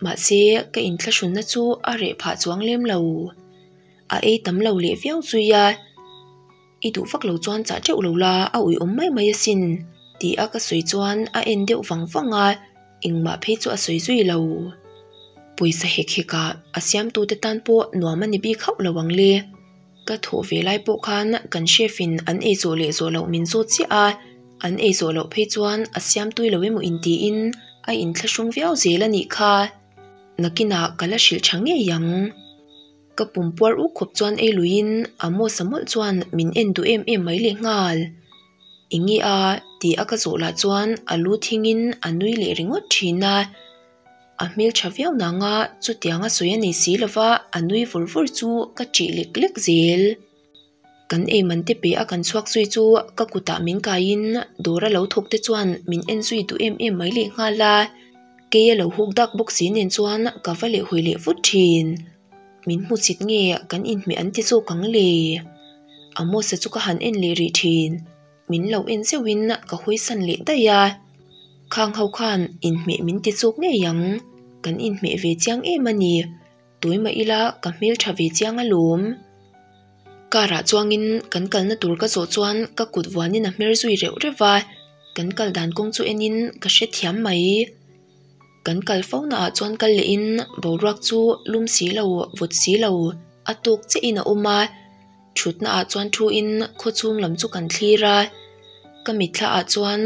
[SPEAKER 1] mahse ka inthlahrunna chu a reh phah chuang lem lo. A ei tam lo leh viau zui a. I duh vak lo chuan chah teuh lo la, a uiawm mai mai asin, tih a ka sawi chuan a en deuh vang vang a, engmah phei chu a sawi zui lo. Pawisa hek hek ah a siamtute tan pawh nuam a ni bik hauh lo ang le. Ka thawh ve lai pawh khan kan chef in an ei zawh leh zawh loh min zawt chiah a, an ei zawh loh phei chuan a siamtui lo emaw intiin a inthlahrung viau zel a nih kha. Nakinah ka la hrilh tha ngei ang. Ka pum puar uk khawp chuan ei luiin Amos-a mawlh chuan min en duh em em mai leh nghal. Enge a? Tih a ka zawh lah chuan a lu thingin a nui leh ringawt thin a. A hmeltha viau nanga chutiang a sawi a nei si lova a nui vur vur chu ka ṭih lek lek zel. Kan eiman te pe a kan chhuak zui chu ka kutah min kaiin dawr a lo thawk te chuan min en zui duh em em mai leh nghal a, kei a lo huk dak bawk si nen chuan ka va leh hawi leh vut thin. Min hmu chit nge kan inhmeh an ti zawk ang le? Amos-a chu ka han en leh rih thin, min lo en zeuhin ka hawisan leh daih a, khang ho khan inhmeh min ti zawk ngei ang, kan inhmeh ve chiang em a ni. Tui mah ila ka hmel tha ve chiang alawm. Car ah chuangin kan kalna tur ka zawh chuan ka kut vuanin a hmer zui reuh reuh va, kan kal dan kawng chu enin ka hrethiam mai. Kan kal fo naah chuan kal lehin boruak chu lum si lo vawt si lo a tawk chiahin a awm a, thutna ah chuan thuin khawchhung lam chu kan thlir a, ka mitthla ah chuan.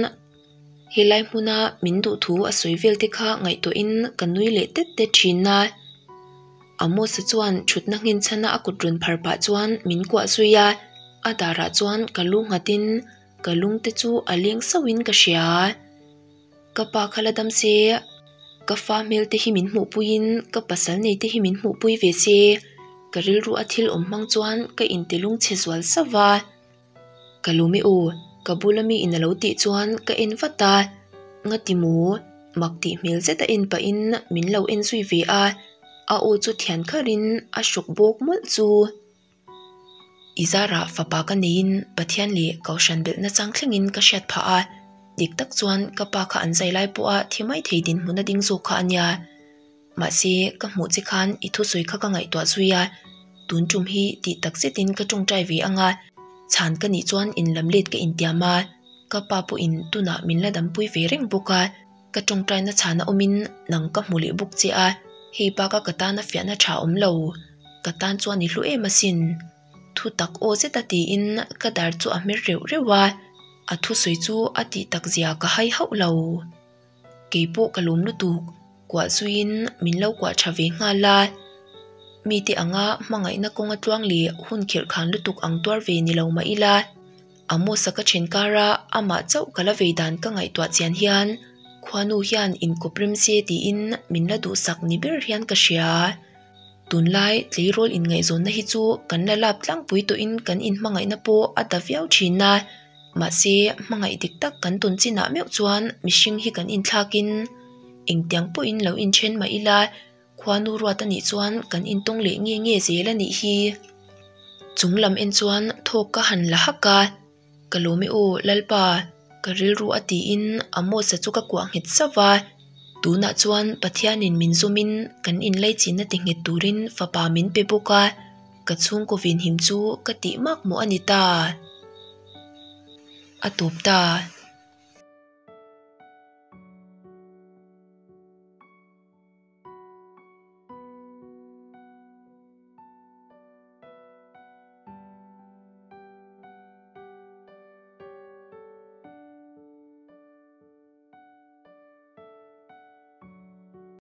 [SPEAKER 1] Helai hmuna min duh thu a sawi vel te kha ngaihtuahin ka nui leh tet tet thin a. Amos-a chuan thutna nghenchhana a kut rawn phar pah chuan min kuah zui a, a darah chuan ka lu nghatin ka lung te chu a leng sauhin ka hria. Ka pa kha la dam se, ka fa hmel te hi min hmuhpuiin ka pasal nei te hi min hmuhpui ve se, ka rilru a thil awm hmang chuan ka inti lungchhe zual sauh va. Ka lum i aw, ka bula mi in a lo tih chuan ka en vat a, Ngati maw? Mak tih hmel zet a en pahin min lo en zui ve a, a aw chu thian kharin a hrawk bawk mawlh chu. I zarah fapa ka neiin Pathian leh Kohhran belhna chang thlengin ka hriat phah a, dik tak chuan ka pa kha an zai lai pawha thi mai thei dinhmun a ding zawk kha a nia. Mahse, ka hmuh che khan i thusawi kha ka ngaihtuah zui a, tun tum hi tih tak zetin ka tawngtai ve ang a, chhan ka nih chuan inlam let ka intiam a, ka pa pawhin tunah min la dampui ve reng bawk a, ka tawngtaina chhan a awmin nang ka hmu leh bawk che a, hei baka ka tana fiahna tha awm lo, ka tan chuan i hlu em asin. Thu tak aw zeta tiin ka dar chu a hmer reuh reuh a, a thusawi chu a tih tak zia ka hai hauh lo. Kei pawh ka lawm lutuk, kuah zuiin min lo kuah tha ve nghal a. Mite anga hmangaihna kawnga tluang leh hun khirh khan lutuk ang tuar ve ni lo mah ila. Amos-a ka then kara amah chauh ka la vei dan ka ngaihtuah chian hian khuanu hian inkawp rem se tiin min la duhsak ni ber hian ka hria. Tunlai tleirawl inngaihzawnna hi chu kan la lap tlangpui tawhin kan inhmangaihna pawh a ta viau thin a, mahse hmangaih dik tak kan tawn chinah meuh chuan mihring hi kan inthlakin engtiang pawhin lo inthen mah ila Khuanu ruat a nih chuan kan intawng leh nge nge zel a nih hi. Chung lam en chuan thawk ka han la hak a, Ka lawm e aw Lalpa, ka rilru a tiin Amos-a chu ka kuah nghet sauh a. Tunah chuan Pathianin min zawmin kan inlaichinna ti nghet turin fapa min pe bawk a, ka chhungkaw vinhim chu ka tih mak mawh a ni ta. A tawp ta.